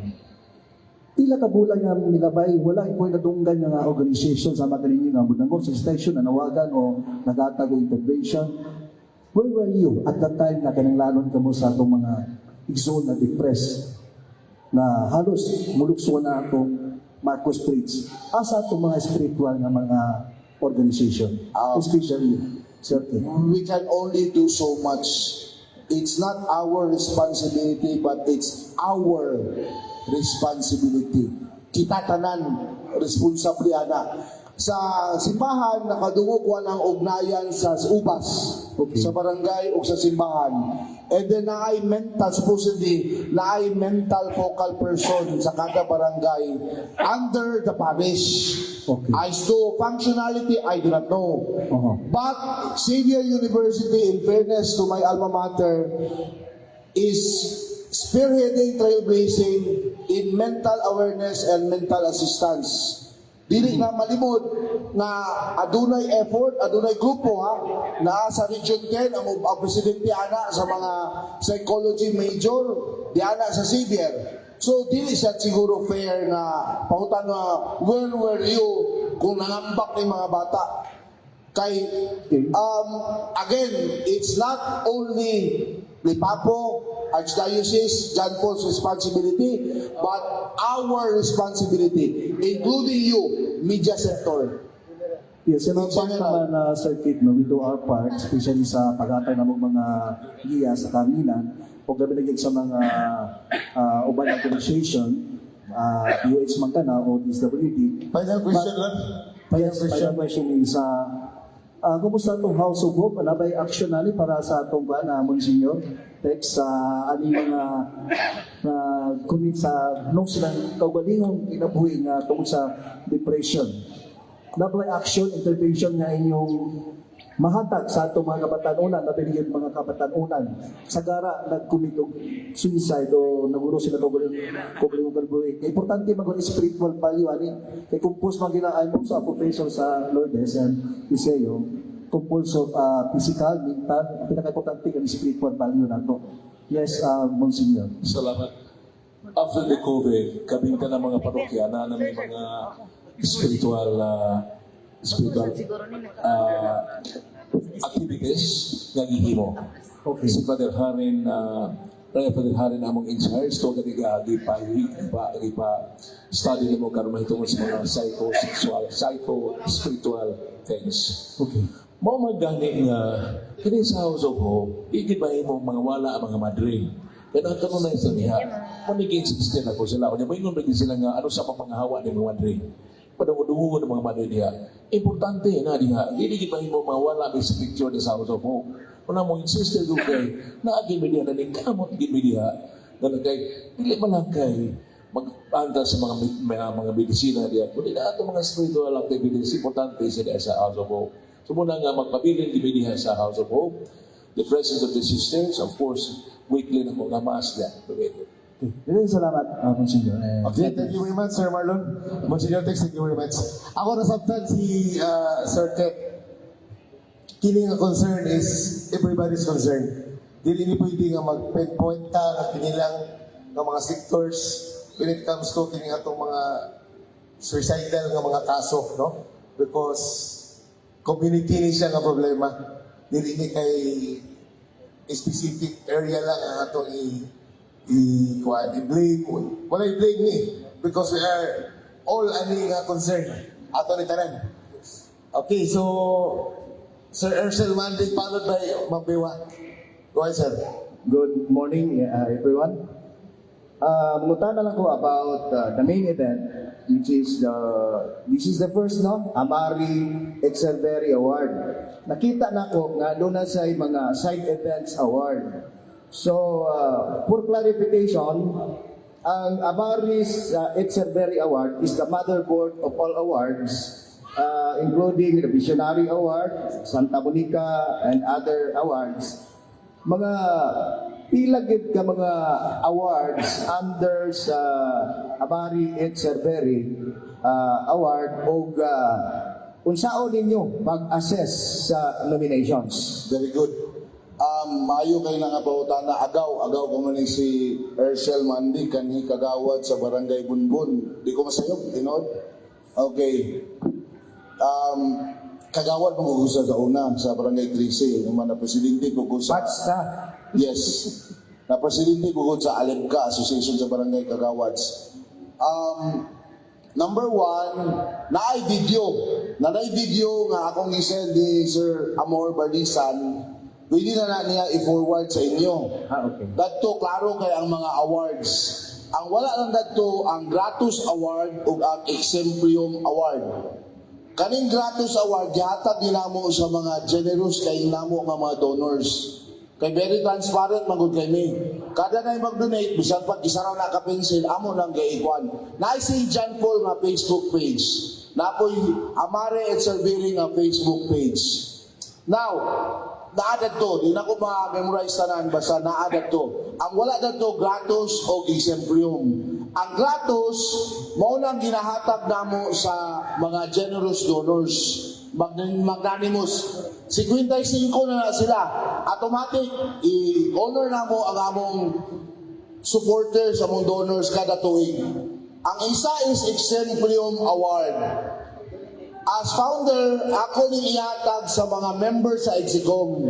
Pila ka bulan nga milabay, wala ko nadunggan nga organization sama kaninyo nga mudangop sa station na nawagan o nagatag og intervention. Where were you at that time na kinanglanon kamo sa atong mga igsoon na depressed na halos mulukso na atong Marcos Bridge? Asa atong mga spiritual nga mga organization? Especially Sir Ken. We can only do so much. It's not our responsibility, but it's our responsibility. Kita tanan, responsable ana. Sa simbahan, nakadungog ko ang ugnayan sa ubas, sa barangay o sa simbahan. And then naay mental, supposedly, naay mental focal person sa kada barangay under the parish. As to functionality, I do not know. But Xavier University, in fairness to my alma mater, is spearheading, trailblazing in mental awareness and mental assistance. Dili na malimod na adunay effort, adunay grupo ha, naa sa Region 10 ang presidente ana sa mga psychology major, di ana sa Xavier. So dili siya siguro fair nga pangutan nga where were you kung nangambak ni mga bata. Kay again, it's not only Lipapo, Archdiocese, John Paul's responsibility, but our responsibility, including you, media sector. Yes, and our In part general. Naman na Sir Kit, no, we do our part, especially sa paghatag ng mga giya sa kaminan, o gabi na gyud sa mga uban organization, DOH man ka na o DSWD. Final question lang. Yes, final question is, kumusta itong House of Hope? Ano ba yung action nani para sa atong ba na Monsignor? Text sa ani mga na commit sa nung silang kaugalingong kinabuhi nga tungkol sa depression. Na ba action, intervention nga inyong mahatag sa atong mga kabatanunan, nabilin mga kabatanunan sagara nag-commit og suicide o naguro sila kaugalingong kinabuhi? Kay importante man gud spiritual value ani, kay compose man gina, I'm also a professor sa Lourdes and Liceo, compose of physical, mental, pinaka-importante ang spiritual value nato. Yes, Monsignor. Salamat. After the COVID, kaming ka ng mga parokya na may mga spiritual activities nga gihimo. Si Father Harin, Father Harin among in charge, to gani ga gipa gipa gipa study nimo karon mahitungod sa mga psychosexual, psycho spiritual things. Mao magani nga kini sa House of Hope, di ba mo mga wala ang mga madre. Kaya nagkaroon na sa diha. Maniging system ako sila. Unya moingon ba sila nga ano sa papangahawa ni mga madre. Padungod-dungon ng mga madre diha. Importante na diha. Dili gid ba mo mawala may sa picture sa House of Hope. Una mo insist ko kay naagi mi diha, naning kamot gid mi diha. Nga kay dili man lang kay magpanta sa mga medisina diha. Kundi na ato mga spiritual activities, importante sa diha sa House of Hope. So muna nga magpabilin gid mi diha sa House of Hope. The presence of the sisters, of course, weekly na mga mass diha. Okay. Maraming salamat, Monsignor. And Okay, thank you very much, Sir Marlon. Monsignor Tex, thank you very much. Ako nasabtan si Sir Ket. Kini nga concern is everybody's concern. Dili ni pwede nga mag-pinpoint ka nga kinilang nga mga sectors when it comes to kini atong mga suicidal nga mga kaso, no? Because community ni siya nga problema. Dili ni kay specific area lang ang atong i kuan, i-blame. Wala i-blame ni because we are all ani nga concern ato ni tanan. Okay, so Sir Ursel Mandig followed by Ma'am Biwa. Go ahead, sir. Good morning, everyone. Mangutana lang ko about the main event, which is the, this is the first, no? Amari Etserveri Award. Nakita na ko nga doon na sa mga side events award. So, for clarification, ang Amaris Etserveri Award is the motherboard of all awards, including the Visionary Award, Santa Monica, and other awards. Mga pila gid ka mga awards under sa Amari et Serveri Award og unsaon ninyo pag-assess sa nominations? Very good. Maayo kay nga pangutana. Agaw, agaw ko man ni si Ercel Mandi kanhi kagawad sa Barangay Bunbun. Di ko masayop, tinuod. Okay. Kagawad mo ko sa una sa Barangay 13, yung mga presidente ko sa Batch na. Yes. Na presidente ko sa Alemka Association sa Barangay Kagawads. Number one, naay video. Naay video nga akong isend ni Sir Amor Barlisan. Pwede na na niya i-forward sa inyo. Ah, okay. Dadto, klaro kay ang mga awards. Ang wala lang dadto, ang Gratus Award ug ang Exemplium Award. Kaning Gratus Award, gihatag din namo sa mga generous kay namo nga mga donors. Kay very transparent magud kay mi. Kada na mag-donate, bisan pag isa ra na ka pencil, amo nang giikuan. Naay si John Paul nga Facebook page. Napoy Amare et Servire nga Facebook page. Now, naa dadto, di na ko ma-memorize tanan, basta naa dadto. Ang wala dadto, Gratus o Exemplium. Ang Gratus, mao nang ginahatag namo sa mga generous donors. Magnanimous. 55 na na sila. Automatic, i-honor namo ang among supporters, among donors kada tuig. Ang isa is Exemplium Award. As founder, ako ning ihatag sa mga members sa Execom.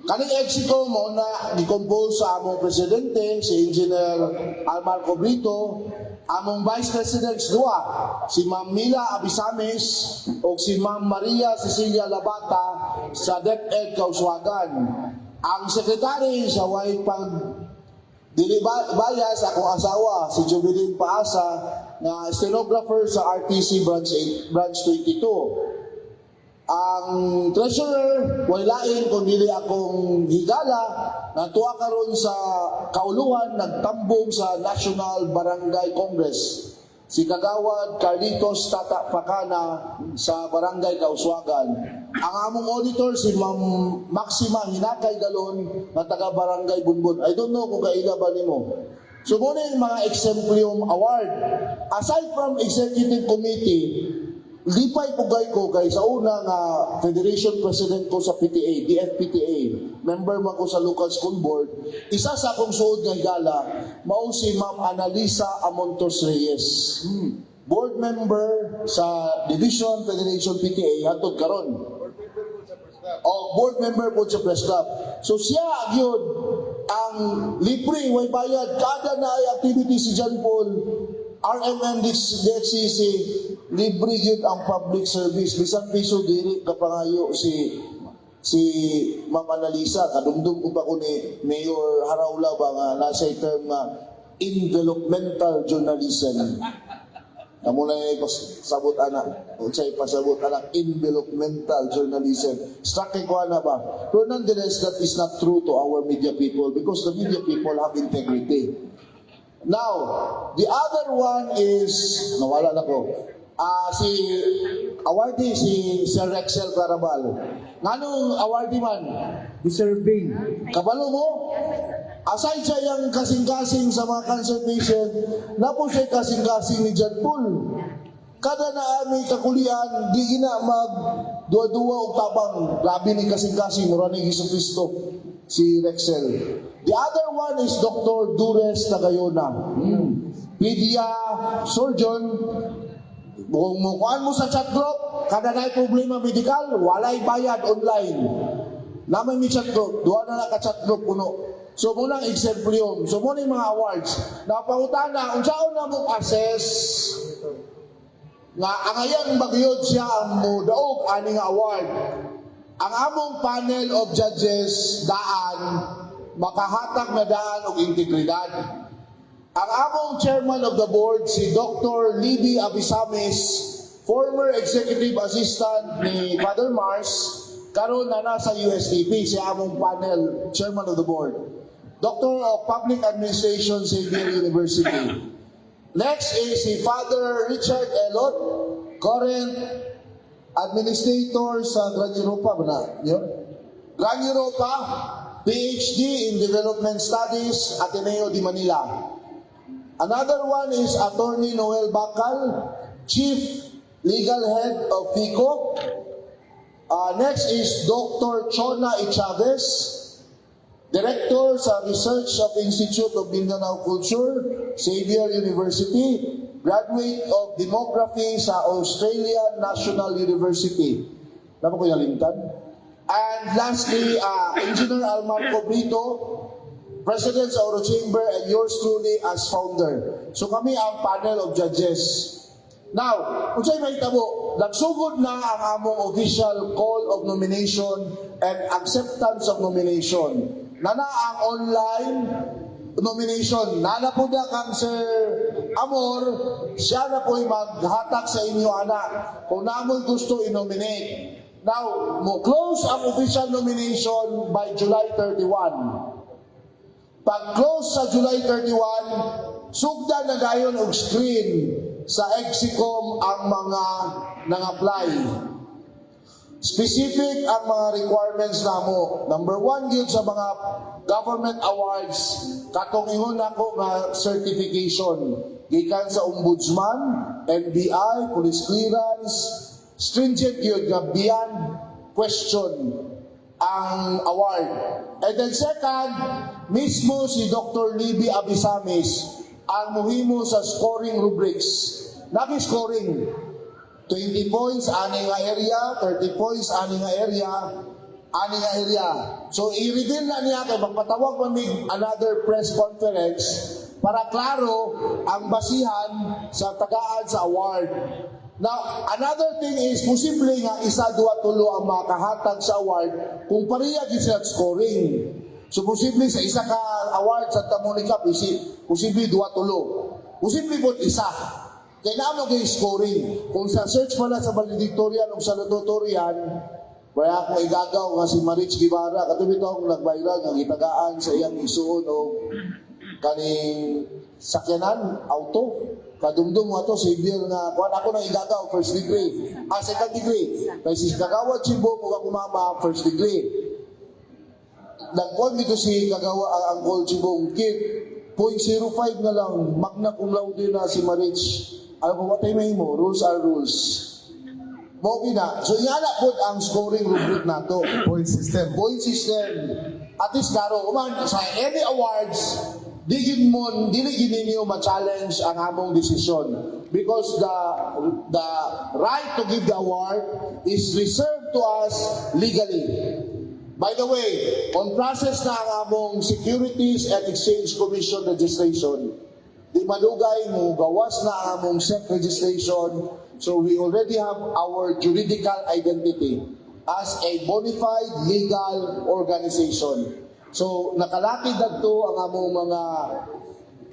Kaning Execom mo na gi-compose sa among presidente, si Engineer Almarco Brito, among vice presidents duha, si Ma'am Mila Abisamis o si Ma'am Maria Cecilia Labata sa DepEd Kauswagan. Ang secretary sa way pag dili ba bias, akong asawa si Jubilin Paasa nga stenographer sa RTC Branch 8, Branch 22. Ang treasurer, way lain kung dili akong higala na tuwa karon sa kauluhan nagtambong sa National Barangay Congress. Si Kagawad Carlitos Tata Pacana sa Barangay Kauswagan. Ang among auditor si Ma'am Maxima Hinakay Galon nga taga Barangay Bunbun. I don't know kung kaila ba nimo. So muna yung mga Exemplium Award. Aside from Executive Committee, lipay pugay ko kay sa una nga Federation President ko sa PTA, DFPTA, member man ko sa local school board, isa sa akong suod nga higala, mao si Ma'am Analisa Amontos Reyes. Board member sa Division Federation PTA hantod karon. O board member po sa press club. So siya gyud ang libre, way bayad kada na ay activity si John Paul RMN DXCC, libre gyud ang public service, bisan piso diri kapangayo si Ma'am Analisa. Kadumdum ko pa ko ni Mayor Haraula ba nga nasa term nga envelopmental journalism. Amo na yung pasabot ana, unsay pasabot ana envelopmental journalism. Struck kay ko ana ba? Pero nonetheless, that is not true to our media people because the media people have integrity. Now, the other one is, nawala na ko. Ah, si awardee si Sir Rexel Clarabal. Nganong awardee man? Deserving. Kabalo mo? Aside sa iyang kasing-kasing sa mga cancer patient, napo siya kasing-kasing ni John Paul. Kada na ami kakulian, di gina mag duwa-duwa og tabang. Labi ni kasing-kasing, mura ni Hesus Kristo, si Rexel. The other one is Dr. Dures Tagayona. Pedia surgeon. Kung mukuan mo sa chat group, kada na problema medikal, walay bayad online. Namay mi chat group, duha na lang ka chat group kuno. So muna ang Exemplium. So muna yung mga awards. Napangutana, unsaon na mo assess nga angayan bagyod siya ang modaog ani nga award? Ang among panel of judges daan makahatag na daan og integridad. Ang among chairman of the board si Dr. Libby Abisamis, former executive assistant ni Father Mars, karon na nasa USTP siya among panel chairman of the board. Doctor of Public Administration, Xavier University. Next is si Father Richard Elot, current administrator sa Grand Europa ba na? Yun? Grand Europa, PhD in Development Studies, Ateneo de Manila. Another one is Attorney Noel Bacal, Chief Legal Head of FICO. Next is Dr. Chona E. Chavez, Director sa Research of Institute of Mindanao Culture, Xavier University, graduate of Demography sa Australian National University. Naa ba koy nalimtan? And lastly, Engineer Almarco Brito, President sa Oro Chamber, and yours truly as founder. So kami ang panel of judges. Now, unsay mahitabo, nagsugod na ang among official call of nomination and acceptance of nomination. Naa na ang online nomination. Naa na pud na kang Sir Amor, siya na po'y maghatak sa inyo, ana, kung naa mo'y gusto i-nominate. Now, mo close ang official nomination by July 31. Pag close sa July 31, sugdan na dayon og screen sa Execom ang mga nang-apply. Specific ang mga requirements namo. Number one gyud sa mga government awards, katong ingon nako nga certification gikan sa Ombudsman, NBI, police clearance, stringent gyud nga beyond question ang award. And then second, mismo si Dr. Libby Abisamis ang muhimo sa scoring rubrics. Naki-scoring 20 points ani nga area, 30 points ani nga area, ani nga area. So i-reveal na niya kay magpatawag man mig another press conference para klaro ang basihan sa tagaan sa award. Now, another thing is, posible nga isa, duha, tulo ang makahatag sa award kung pareha gyud sila scoring. So, posible sa isa ka award sa Santa Monica, posible duha, tulo. Posible po isa. Kaya naa mo kay scoring. Kung sa search pala sa valedictorian o salutatorian, kaya ako igagaw nga si Marich Guevara, kato bitong nag-viral nga gitagaan sa iyang isuon o kaning sakyanan, auto. Kadumdum mo ato, Xavier nga, kuan ako nang igagaw, first degree. Ah, second degree. Kay si Kagawad Chibong ug ako mama, first degree. Nagkuhan dito si Kagawa, ang Uncle Chibong, kit, 0.05 na lang, magna cum laude na si Marich. Alam mo, what may mo, rules are rules. Mao na. So, ingana po ang scoring rubric nato. Point system. Point system. At least klaro, human, sa any awards, di gid mo, dili gid ninyo ma-challenge ang among desisyon. Because the right to give the award is reserved to us legally. By the way, on process na ang among Securities and Exchange Commission registration. Di malugay mo, gawas na ang among SEC registration. So we already have our juridical identity as a bona fide legal organization. So nakalakid dadto ang among mga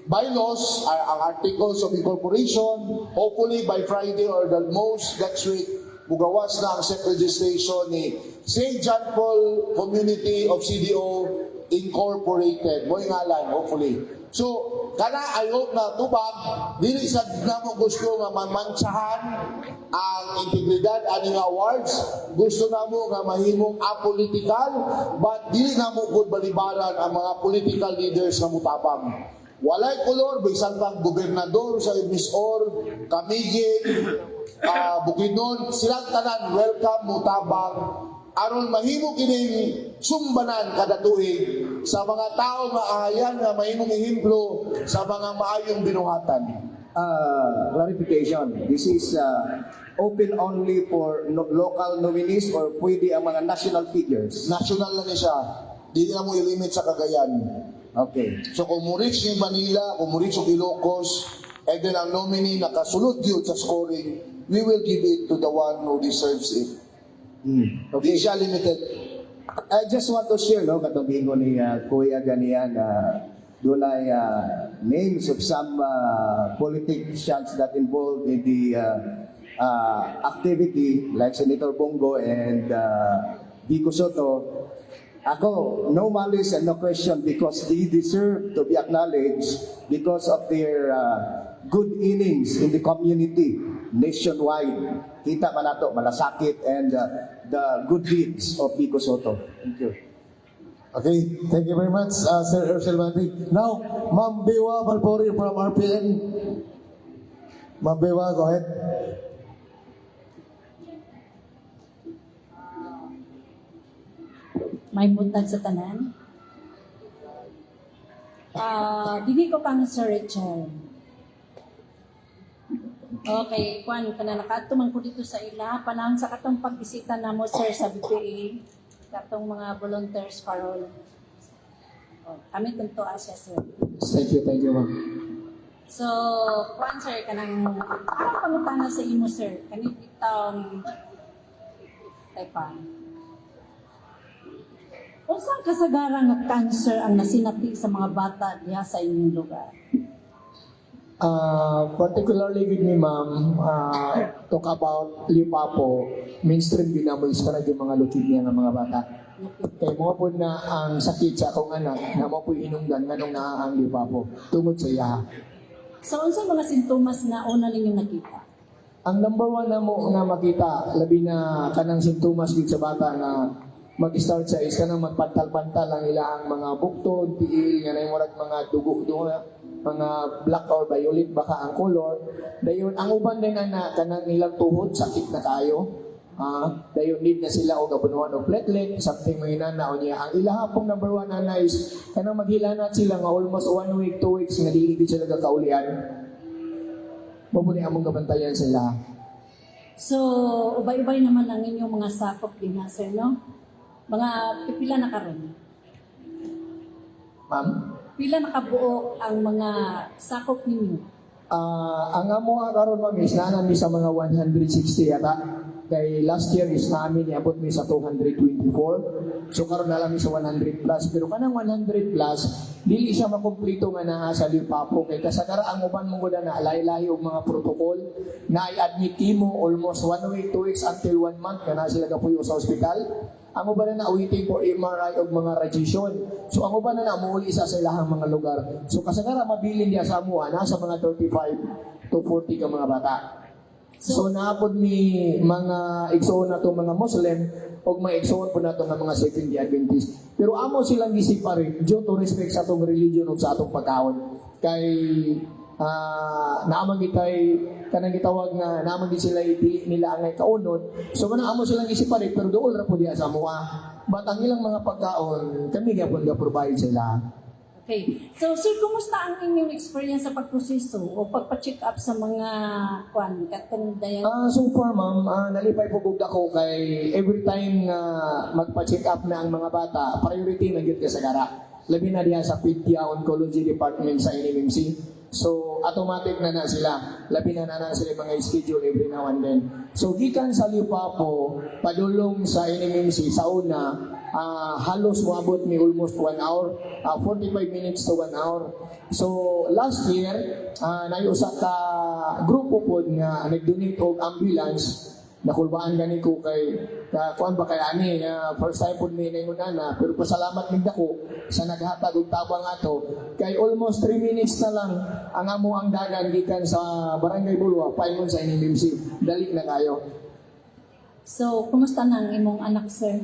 bylaws, ang articles of incorporation. Hopefully by Friday or the most next week, mugawas na ang SEC registration ni St. John Paul Community of CDO Incorporated. Mo ngalan, hopefully. So, kana I hope na tubag, dili sa namo gusto nga mamantsahan ang integridad ani nga awards. Gusto namo nga mahimong apolitical, but dili namo gud balibaran ang mga political leaders nga mutabang. Walay kolor, bisan pang gobernador sa Misor, Camiguin, Bukidnon, silang tanan welcome mutabang aron mahimo kining sumbanan kada tuig sa mga tao nga ahayan nga mahimong ehemplo sa mga maayong binuhatan. Clarification. This is open only for local nominees or pwede ang mga national figures? National na ni siya. Di na mo i-limit sa Cagayan. Okay. So kung mo reach ni Manila, kung mo reach og Ilocos, and then ang nominee nakasulod yun sa scoring, we will give it to the one who deserves it. Okay. Di siya limited. I just want to share, no, katong giingon ni Kuya ganiyan, dunay names of some politicians that involved in the activity like Senator Bong Go and Vico Soto. Ako, no malice and no question because they deserve to be acknowledged because of their good innings in the community nationwide. Kita man nato malasakit and the good deeds of Vico Soto. Thank you. Okay, thank you very much, Sir Ursel Mandy. Now, Ma'am Biwa Malpori from RPN. Ma'am Biwa, go ahead. May buntag sa tanan. Ah, dinhi ko kang Sir Richard. Okay, kwan kana nakaadto man ko dito sa ila panahon sa katong pagbisita namo, sir, sa BPA, katong mga volunteers parol. Oh, kami tunto siya, sir. Thank you, ma'am. So, kwan sir, kanang parang pangutana sa imo, sir. Kani bitang teka. Unsang kasagaran nga cancer ang nasinati sa mga bata diha sa inyong lugar? Particularly with me, ma'am, talk about Lipapo, mainstream din namo is kanang yung mga leukemia ng mga bata. Kay mo po na ang sakit sa akong anak, na mo po hinungdan nganong naa ang Lipapo, tungod sa iya. So, unsang mga sintomas na una ninyong nakita? Ang number one na mo nga makita, labi na kanang sintomas gid sa bata nga mag-start sa is kanang magpantal-pantal ang ilang mga buktod, tiil, nga nay murag mga dugo-dugo, mga black or violet baka ang color. Dayon ang uban din ana kanang ilang tuhod sakit na kayo. Ah, dayon need na sila og abunuhan og platelet, something may nana o niya. Ang ilaha pong number one ana is kanang maghilanat sila nga almost one week, 2 weeks nga dili gid sila kakaulian. Mao ni among gabantayan sila. So, ubay-ubay naman ang inyong mga sakop din na, sir, no? Mga pipila na karon? Ma'am? Pila na kabuok ang mga sakop ninyo? Ah, ang amo karon, ma'am, is naa mi sa mga 160 yata. Kay last year is namin niabot mi sa 224. So karon na lang mi sa 100 plus. Pero kanang 100 plus, dili siya makumpleto nga naa sa Lipapo kay kasagara ang uban mong na lahi-lahi og mga protocol na i-admit mo almost one week, 2 weeks until one month nga na sila kapuyo sa ospital. Ang uban na waiting for MRI og mga radiation. So ang uban na muuli sa ilahang mga lugar. So kasagara mabilin diya sa amuha nasa mga 35 to 40 ka mga bata. So naapod mi mga igsoon nato mga Muslim ug mga igsoon po nato nga mga Seventh Day Adventist. Pero amo silang gi-separate due to respect sa atong religion ug sa atong pagkaon. Kay naamang gitay kanang gitawag nga naamang gid sila dili nila angay kaunon. So kanang amo silang gi-separate pero duol ra po diya sa amoa. But ang ilang mga pagkaon kami gyapon ga provide sila. Okay. So, sir, kumusta ang inyong experience sa pagproseso o pagpa-check up sa mga kwan, katong dayan? Ah, so far, ma'am, nalipay po gud ako kay every time nga magpa-check up na ang mga bata, priority na gyud kasagara. Labi na diha sa Pedia Oncology Department sa NMMC. So, automatic na na sila. Labi na na na sila mga schedule every now and then. So, gikan sa Lipapo, padulong sa NMMC, sa una, halos moabot mi almost 1 hour, 45 minutes to 1 hour. So last year, naay usa ka grupo pod nga nag-donate og ambulance. Nakulbaan gani ko kay ka, kuan ba kay ani first time pod mi ningon ana, pero pasalamat mig dako sa naghatag og tabang ato kay almost 3 minutes na lang ang amo ang dagan gikan sa Barangay Bulua paingon sa NMMC. Dali na kayo. So, kumusta na ang imong anak, sir?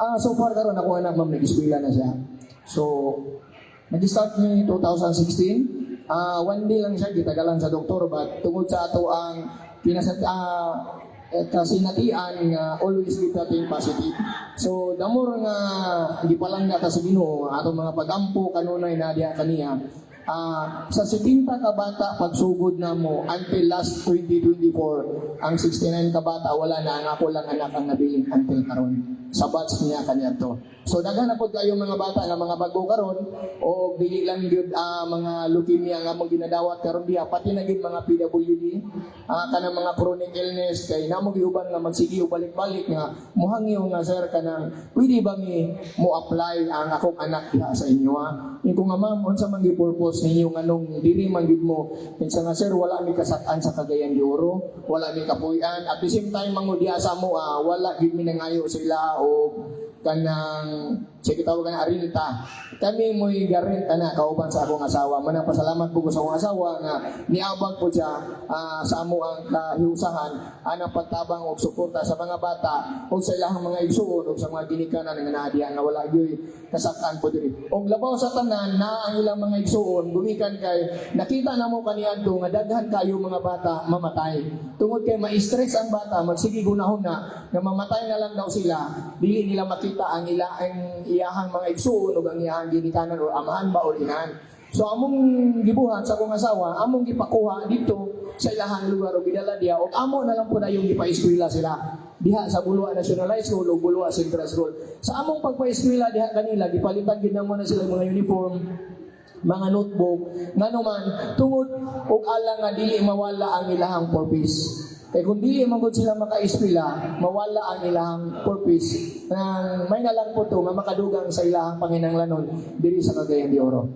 Ah, so far karon ako anak, ma'am, nag-eskwela na siya. So, nag-start ni 2016. One day lang siya gitagalan sa doktor, but tungod sa ato ang pinasat kasinatian nga always kita think positive. So, the more nga gipalangga ta sa Ginoo atong mga pagampo kanunay na diha kaniya. Sa 70 ka bata pagsugod na mo until last 2024, ang 69 ka bata wala na, ang ako lang anak ang nabilin until karon sa batch niya kaniadto. So daghan na pod kayo mga bata nga mga bago karon o dili lang gyud mga leukemia nga among ginadawat karon diha, pati na gyud mga PWD, kanang mga chronic illness kay namo giuban nga magsige og balik-balik nga muhangyo nga, "Sir, kanang pwede ba mi mo apply ang akong anak diha sa inyo ha?" Ingon ko nga, "Ma'am, unsa man gyud purpose ninyo, nganong diri man gyud mo?" Kinsa nga, "Sir, wala mi kasak-an sa Cagayan de Oro, wala mi kapuy-an. At the same time mango diha sa amo, wala gyud mi nangayo sila o kanang sige tawag na arinta. Kami mo'y garenta na kauban sa akong asawa." Manang pasalamat po ko sa akong asawa nga niabag po siya sa amo ang kahiusahan anang pagtabang og suporta sa mga bata ug sa ilahang mga igsuon ug sa mga ginikanan nga naa diha nga wala gyoy kasak-an po diri. Og labaw sa tanan na ang ilang mga igsuon gumikan kay nakita namo kaniadto nga daghan kayo mga bata mamatay. Tungod kay ma-stress ang bata, magsige gunahon na nga mamatay na lang daw sila, dili nila makita ang ila ang iyahang mga igsuon ug ang iyahang ginikanan or amahan ba or inahan. So among gibuhat sa akong asawa, among gipakuha dito sa ilahang lugar o gidala diha og amo na lang po na yung gipa-eskwela sila diha sa Bulua National High School o Bulua Central School. Sa among pagpa-eskwela diha kanila, gipalitan gid namo na sila mga uniform, mga notebook, ngano man tungod og alang nga dili mawala ang ilahang purpose. Kay kung dili man gud sila maka-eskwela, mawala ang ilahang purpose nang may na lang po to nga makadugang sa ilahang panginanglanon diri sa Cagayan de Oro.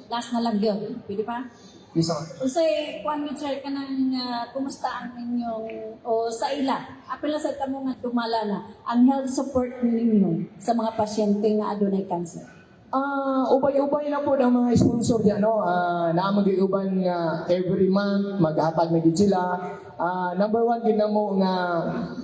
Last na lang yun. Pwede pa? Yes, ma'am. Unsay kuan gyud, sir, kanang kumusta ang inyong o sa ila? Apil na sa kamo nga dumala na ang health support ninyo sa mga pasyente nga adunay cancer. Ubay-ubay na po ang mga sponsor diyan, no? Naa man gyud uban nga every month maghatag na gid sila. Number one gid namo nga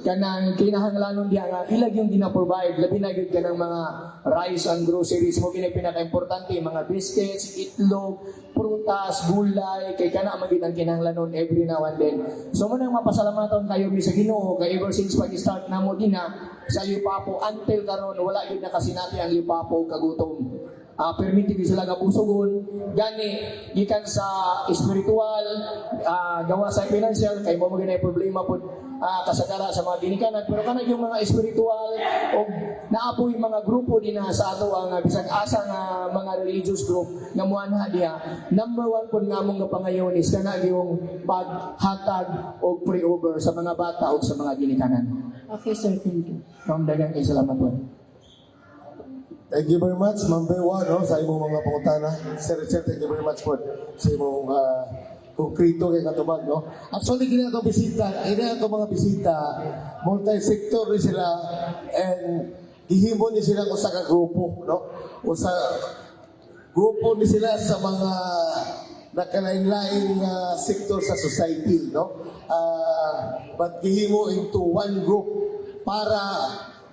kanang kinahanglanon diha nga ilag yung gina-provide, labi na gyud kanang mga rice and groceries mo kini pinaka-importante, mga biscuits, itlog, prutas, gulay, kay kana man gyud ang kinahanglanon every now and then. So mo nang mapasalamaton kayo mi sa Ginoo kay ever since pag-start namo dinha sa Lipapo until karon, wala gyud nakasinati ang Lipapo kagutom. Permiti gyud sila kabusugon gani gikan sa espiritual, gawa sa financial kay mo gyud problema pud kasagara sa mga ginikanan, pero kana yung mga espiritual o naapoy mga grupo din na sa ato ang bisag asa nga mga religious group nga muanha diha. Number one pud nga among gapangayon is kana yung paghatag og pre-over sa mga bata o sa mga ginikanan. Okay, sir, thank you. Ma'am, daghang kay salamat po. Thank you very much, Ma'am Bewa, no, sa imong mga pangutana. Sir Richard, thank you very much po sa imong konkreto kay katubag, no? Actually, kini ato bisita, kini ato mga bisita, multi-sector ni sila and gihimo ni sila usa ka grupo, no? Usa grupo ni sila sa mga nakalain-lain nga sektor sa society, no? But gihimo into one group para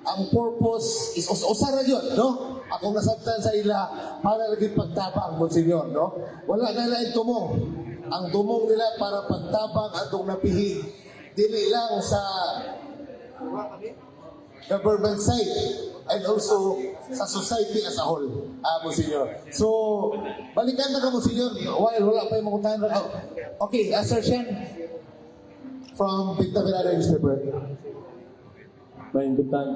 ang purpose is usa ra yun, no? Akong nasabtan sa ila para lagi pagtabang, Monsignor, no? Wala na lain tumong. Ang tumong nila para pagtabang atong napihig dili lang sa government side and also sa society as a whole, Monsignor. So, balikan na ka, Monsignor, while wala pa yung mga tanong. Oh, okay, Sir Shen from Victor Miranda Newspaper. May good time.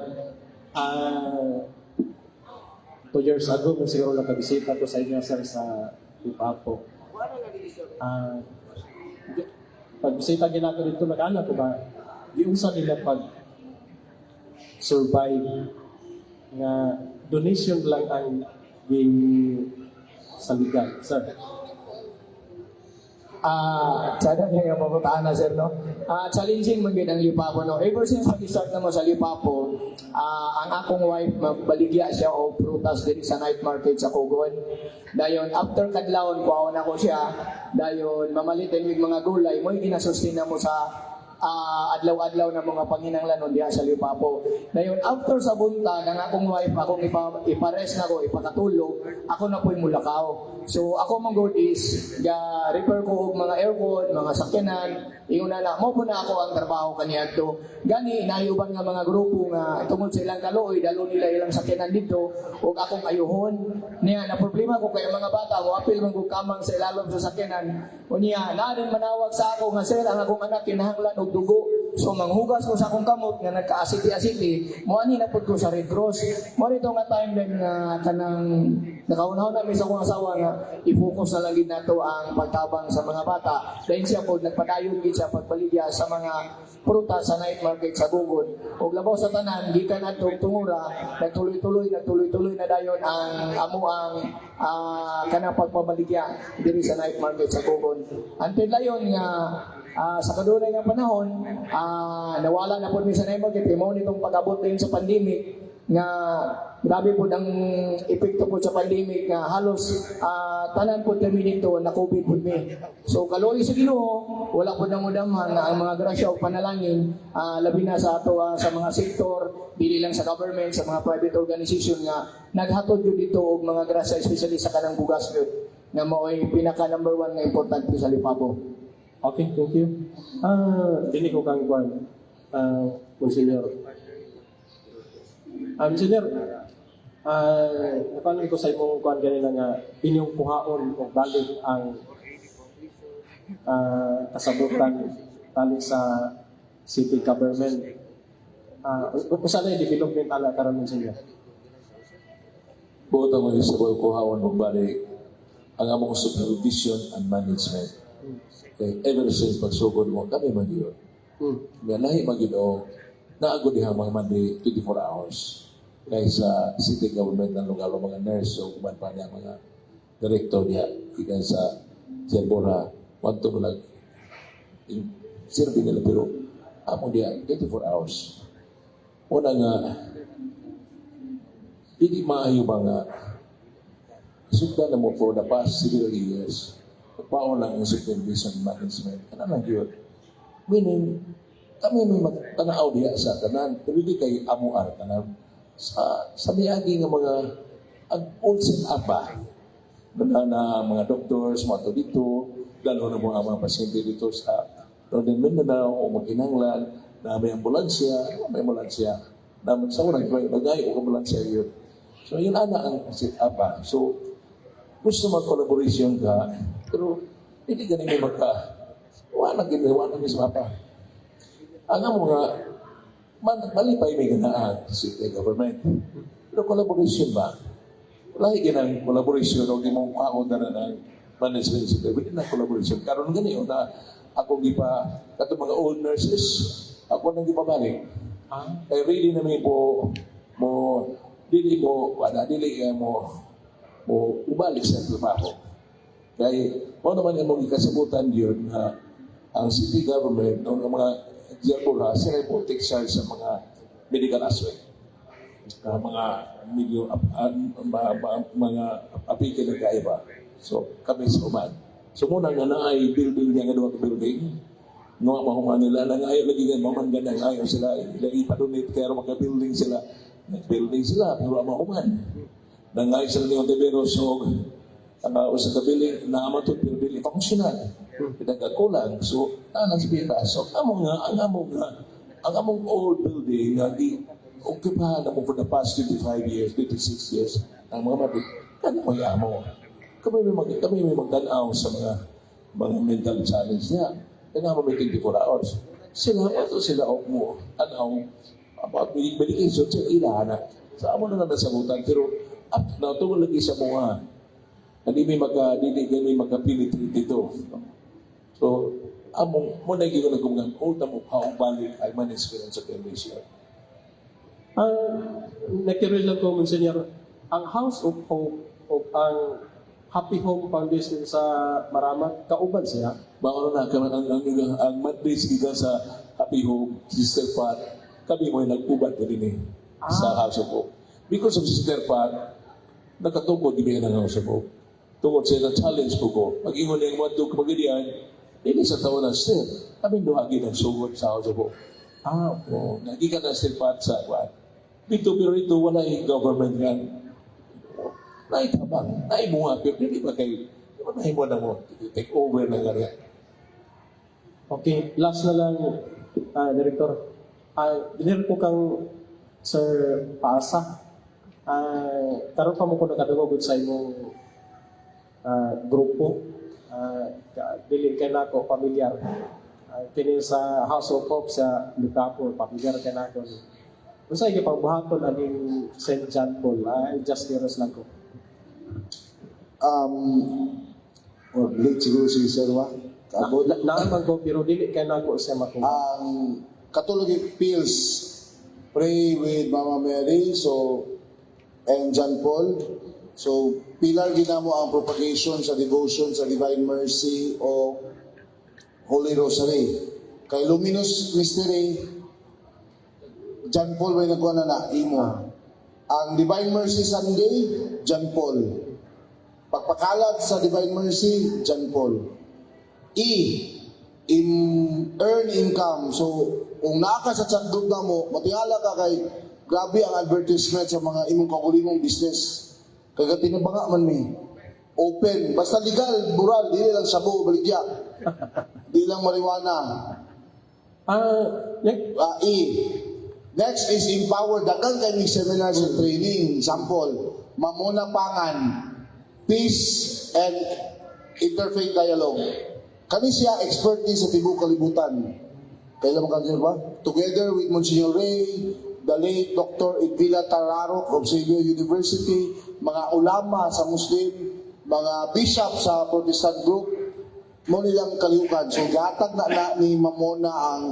2 years ago, kung siguro nakabisita ko sa inyo, sir, sa Lipapo. Pagbisita ginako dito, nag-ana ko ba, giunsa nila pag survive nga donation lang ang gi saligan, sir? Sada niya yung papuntahan na, sir, no? Challenging man gid ang Lipapo, no? Ever since mag-start na mo sa Lipapo, ang akong wife, magbaligya siya og prutas diri sa night market sa Cogon. Dayon, after kadlawon, kuhaon ako siya. Dayon, mamalitin mig mga gulay, mo'y ginasustain na mo sa adlaw-adlaw na mga panginanglanon diha sa Lipapo. Dayon, after sa buntag, ang akong wife, akong ipares na ko, ipakatulog, ako na po'y mulakaw. So, ako man gud is, ga repair ko og mga aircon, mga sakyanan, ingon na mo po na ako ang trabaho kaniadto. Gani, naayuban nga mga grupo nga tungod sa ilang kaluoy, dalo nila ilang sakyanan dito, ug akong ayuhon. Niya, na problema ko kay ang mga bata, mo apil man kog kamang sa ilalom sa sakyanan. Unya, naa din manawag sa ako nga, "Sir, ang akong anak kinahanglan og dugo." So manghugas ko sa akong kamot nga nagkaasiti-asiti, mo ani na pud ko sa Red Cross. Mo nito nga time din nga kanang nakaunahon na mi sa akong asawa nga i-focus na lang gid nato ang pagtabang sa mga bata. Dahil siya po nagpadayon gid siya pagbaligya sa mga prutas sa night market sa Gugod. Og labaw sa tanan, gikan adtong tungura, nagtuloy-tuloy, nagtuloy-tuloy na dayon ang amo ang kanang pagpamaligya diri sa night market sa Gugod. Until dayon nga sa kadunay nga panahon, nawala na po mi sa night market kay mao nitong pag-abot din sa pandemic nga grabe po ang epekto po sa pandemic nga halos tanan po kami dito na COVID po mi. So kaluoy sa Ginoo, wala po nang mudamhan nga ang mga grasya o panalangin, labi na sa ato sa mga sektor, dili lang sa government, sa mga private organization nga naghatod gyud dito og mga grasya, especially sa kanang bugas gyud nga mao'y pinaka number one nga importante sa Lipapo. Okay, thank you. Dili ko kang kwan, Monsignor. Monsignor, Napanong ko sa imong kuan ganina nga inyong kuhaon og balik ang kasabutan tali sa city government. Usa na yung development ala karon, Monsignor? Buot ang mga sa kuhaon magbalik ang among supervision and management. Kay ever since pagsugod mo, kami man yun. Nga lahi man gyud og naagod diha mga mandi 24 hours. Kaysa city government ng lugar mga nurse o kuman pa niya mga director diha gikan sa Jerbora wanto mo lang sirbi nila, pero amo diha 24 hours. Una nga dili maayo ba nga sugdan na mo for the past several years, pao lang ang supervision management kana lang yun, meaning kami may magtanaw diha sa tanan pero di kay amo ar tanan sa miagi nga mga ang old set up ba na mga doctors mga to dito, lalo na mga pasyente dito sa Northern Mindanao o magkinahanglan na may ambulansya na sa unang nagayo og ambulansya yun. So yun ana ang set up ba. So gusto mag-collaboration ka pero hindi ganun magka wala gini, wala gini sa pa ang amo nga man, malipay may ganaan city government pero collaboration ba lahi ginang collaboration o gimong kaon na ng management sa hindi na collaboration karon gani na ako gipa kato mga old nurses ako nang gipabalik kay ready na may po mo dili mo wala dili mo mo ubalik sa trabaho. Kay mao naman imong gikasabutan yun na ang city government o ang mga diabora sila mo take charge sa mga medical aspect. Mga medyo mga apike ng kaiba. So kami sa uban. So muna nga na ay building niya nga duha ka building. No mahuman nila nang ayo lagi nga maman ganang ayo sila ila ipa-donate kaya maka-building sila. Nag-building sila pero mahuman. Nangay sila ni Ontiveros so ang usa ka building na to pero dili functional. Pinagkakulang. So ana sa pita. So amo nga ang amo nga ang among old building nga di occupy na mo for the past 25 years, 26 years ang mga mati kani mo amo. Kami may magtanaw sa mga mental challenge niya. Kaya mo may 24 hours. Sila mo sila og mo anaw about medication sa ila na. Sa amo na lang nasabutan pero up now tungod lagi sa mga hindi may maka dili kami maka-penetrate dito. So among mo na gyud ko nga old na mo balik ang management sa supervision. Nakirin lang ko, Monsignor, ang House of Hope o ang Happy Home Foundation sa Maramag, kauban siya? Baka na ang ang Madrid gikan sa Happy Home, Sister Pat, kami mo nag-uban ko din eh, sa House of Hope. Because of Sister Pat, nakatukod din ang House of Hope. Tungod sa na challenge ko ko, mag-ingon niyang wadto kapag-idiyan, dili sa taon na sir, kami duhagi ng sugod sa House of Hope. Ah, okay. Oh, nagikan na Sister Pat sa kwan. Dito pero ito wala yung government nga naitabang, naimunga, pero di ba kay, di ba nahimo na mo, take over na nga riya. Okay, last na lang, Director. Dinir ko kang Sir Paasa. Karon pa mo ko nakadungog sa imong grupo. Dili kay nako pamilyar. Kini sa House of Hope sa Lutapo, pamilyar kay nako. Unsa gyud pagbuhaton aning St. John Paul? Just curious lang ko. Or late siguro si Sir wa. Kaabot. Na man ko pero dili kay nako siya makuha. Ang Catholic Pills pray with Mama Mary so and John Paul. So pillar ginamo ang propagation sa devotion sa Divine Mercy o Holy Rosary. Kay Luminous Mystery, John Paul may nagkuha na na imo. Ang Divine Mercy Sunday, John Paul. Pagpakalat sa Divine Mercy, John Paul. E, in earn income. So, kung naa ka sa chat group na mo, matingala ka kay grabe ang advertisement sa mga imong kaugalingong business. Kay tinabanga man mi. Open. Basta legal, moral, dili lang sabo, baligya. Di lang marijuana. Next, E, Next is empower. Daghan kay ni seminars and training. Sample, Mamona Pangan, Peace and Interfaith Dialogue. Kani siya expert ni sa tibuok kalibutan. Kailan mo kanyo ba? Together with Monsignor Ray, the late Dr. Idvila Tararok of Xavier University, mga ulama sa Muslim, mga bishop sa Protestant group, mo nilang kalihukan. So gatag na na ni Mamona ang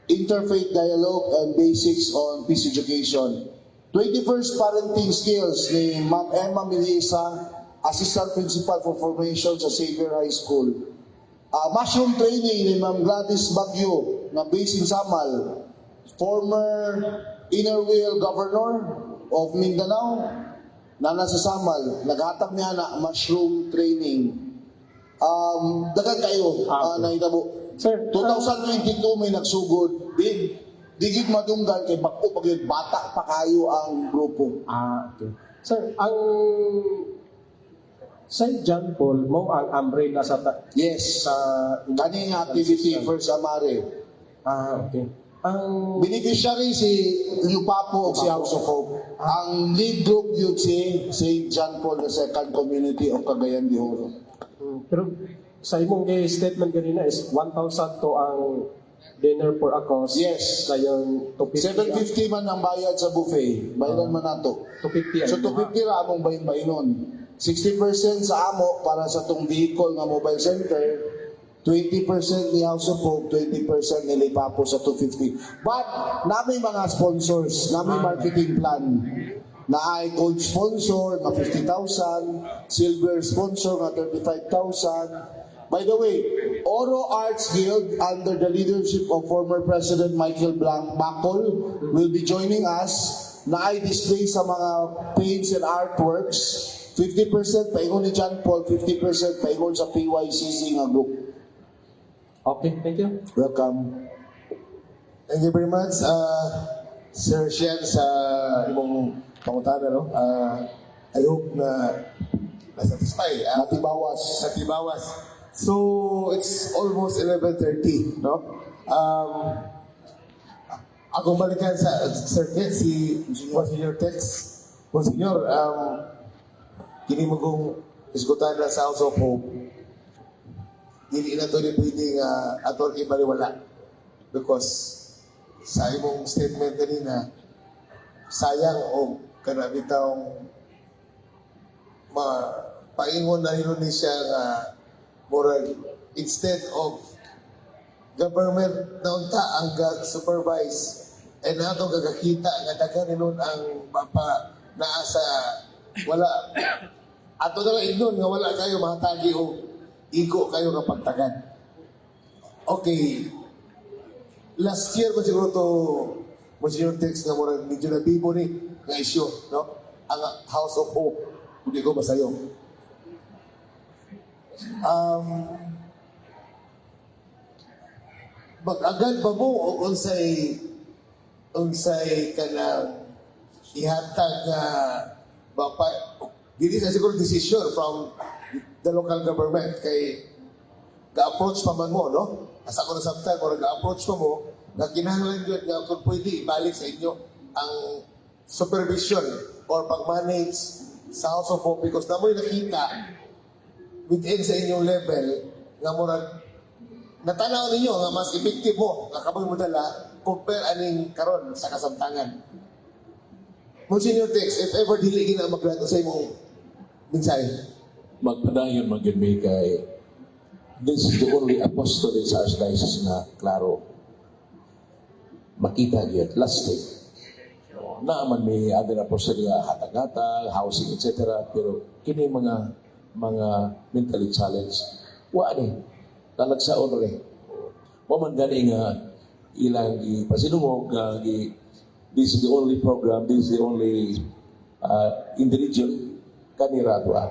Interfaith Dialogue and Basics on Peace Education. 21st Parenting Skills ni Ma'am Emma Melissa, Assistant Principal for Formation sa Xavier High School. Mushroom training ni Ma'am Gladys Bagyo na based in Samal, former Inner Wheel Governor of Mindanao, na nasa Samal, naghatag niya na mushroom training. Daghan kayo nahitabo. Sir, 2022 may nagsugod. Di gid madunggan kay bag-o pa gyud, bata pa kayo ang grupo. Ah, okay. Sir, ang St. John Paul mo ang umbrella sa Yes. sa Kaning activity first Amare. Ah, okay. Ang Beneficiary si Lupapo o si House of Hope. Ang lead group yun si St. John Paul II Community of Cagayan de Oro. Pero sa imong statement kanina is 1,000 to ang dinner for a cause. Yes. Dayon 250. 750 man ang bayad sa buffet. Bayaran man nato. 250 ang So 250 ra among bayin-bayinon. 60% sa amo para sa tong vehicle nga mobile center, 20% ni House of Hope, 20% ni Lipapo sa 250. But nami mga sponsors, nami marketing plan na ay gold sponsor nga 50,000, silver sponsor nga 35,000. By the way, Oro Arts Guild under the leadership of former President Michael Blanc Bacol will be joining us na ay display sa mga paints and artworks. 50% paingon ni John Paul, 50% paingon sa PYCC nga group. Okay, thank you. Welcome. Thank you very much, Sir Shen, sa imong pangutana, no? I hope na na-satisfy. Natibawas. Sa Tibawas. So, it's almost 11:30, no? Akong balikan sa Sir Ken, si Monsignor Tex. Monsignor, kini mo kong isgutan na sa House of Hope, dili na to ni pwede nga atong ibaliwala. Because sa imong statement kanina, sayang o kana bitawng ma paingon na yun ni siya nga murag instead of government na unta ang ga-supervise and atong gagakita nga daghan nun ang mapa naa sa wala ato na lang ingnon nga wala kayo mahatagi o igo kayo nga pagtagad. Okay. Last year ba siguro to, Monsignor Tex, nga murag medyo nabibo ni nga issue, no? Ang House of Hope, hindi ko masayo. Mag-agad ba mo o unsay unsay kanang ihatag nga bapa dili sa siguro decision from the local government kay ga-approach pa man mo, no? Asa ko nasabtan, or ga-approach pa mo, na kinahanglan yun nga kung pwede ibalik sa inyo ang supervision or pag-manage sa House of Hope because namoy nakita within sa inyong level nga murag natanaw ninyo nga mas effective mo nga kaboy mo dala compare aning karon sa kasamtangan. Monsignor Tex, if ever dili gina magplato sa imong mensahe. Magpadayon man gyud mi kay this is the only apostolate sa Archdiocese nga klaro makita gyud lasting. No, naa man may other apostolate nga hatag-hatag, housing, etc. Pero kini mga mentally challenged, wa ni talagsaon rin. Wa man gani nga ilang gipasinungog nga gi this is the only program, this is the only in the region kanira to ah.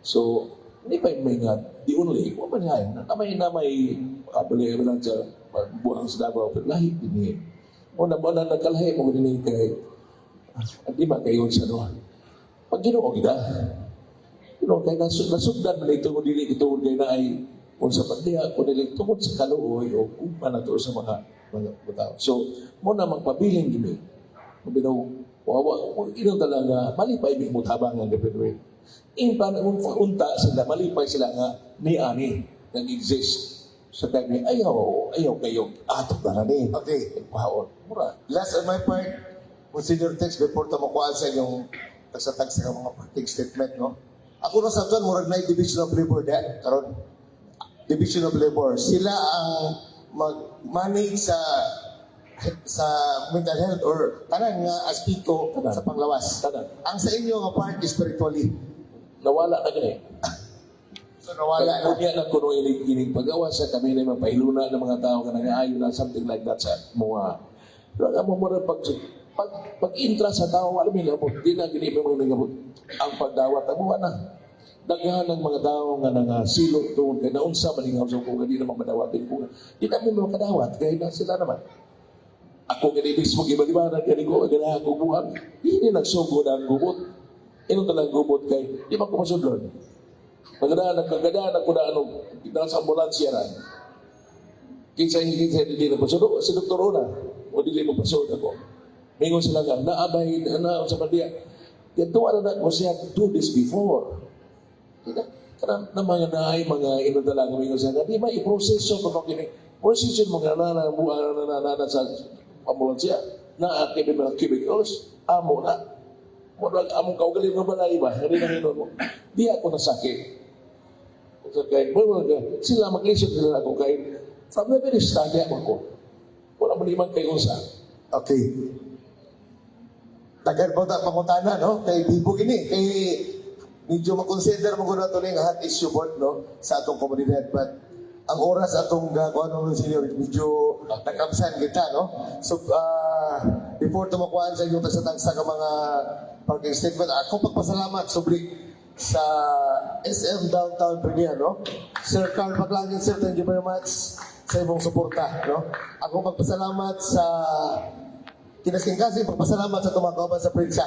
So, hindi pa may nga the only, wa man nga na may kabali lang sa buang sa Davao, pero lahi din eh. O na ba na nagkalahi mo din kay di ba kayo sa no? Pag Ginoo kita, Ginoo kay nasugdan man ito dili ito kay na ay kung sa pandiha kung dili tungod sa kaluoy o uban na to sa mga Mga tao. So, mo na magpabiling gini. Binaw, wawa, inong talaga, malipay mi mo tabang ang gabi. Impan, unta sila, malipay sila nga, ni ani, nag-exist. Sa kanya, ayaw, ayaw kayo, atok na ni. Okay. Paon, mura. Last on my part, Monsignor Tex, before ta makuha sa inyong tagsa-tagsa nga mga parting statement, no? Ako na sa murag na division of labor da, karon. Division of labor. Sila ang mag-manage sa mental health or tanan nga aspeto Tanan. sa panglawas. Tanan. Ang sa inyo nga part is spiritually. Nawala na gani. So nawala na. Unya na kuno inig inig pagawa sa kami na mapahiluna ng mga tao nga nangaayo na something like that sa mga. Pero ang mo pag pag pag intra sa tao, wala mi labot, di na gini mo mga nangabot ang pagdawat amo na. Daghan ng mga tao nga nangasilot tungod kay naunsa man ning ko nga di na madawat ko. Di na mo makadawat kay na sila naman. Ako gani mismo gibalibaran kay ko ganahan ko buhat. Di ni nagsugod ang gubot. Ino talang gubot kay di man ko masudlon. Pagdaan, nagkagadaan ako na ano, nasa ambulansya na. Kinsa kinsa hindi na pasod. Si Dr. Ona, o dili mo pasod ako. Mingon sila nga, naabay, na, sa bandiya. Kaya na na ko siya 2 days before. Kita, kana na mga naay mga inudala nga mingon siya nga, di ba i-proseso pa kini. Proseso mga na na buang na na na sa ambulansya. Na kini mga chemicals, amo na. Mo among kaugaling nga balay ba, hindi na hinon mo. Di ako nasakit. So, kay, bueno, sila maglisod sila ako kay from the very start di ako. Wala mo naman kay unsa. Okay. Daghan po ta pangutana, no? Kay Bibo gini, kay medyo makonsider mo gud nato ning hot issue pod, no, sa atong komunidad, but ang oras atong gakuha no, senior, medyo nakamsan kita, no? So before tumakuan sa inyong tagsa-tagsa ka mga parking statement, ako pagpasalamat sobri sa SM Downtown Premier, no? Sir Carl Paglangan, sir, thank you very much sa imong suporta, no? Ako magpasalamat sa kinasingkasing, pagpasalamat sa tumakauban sa prensa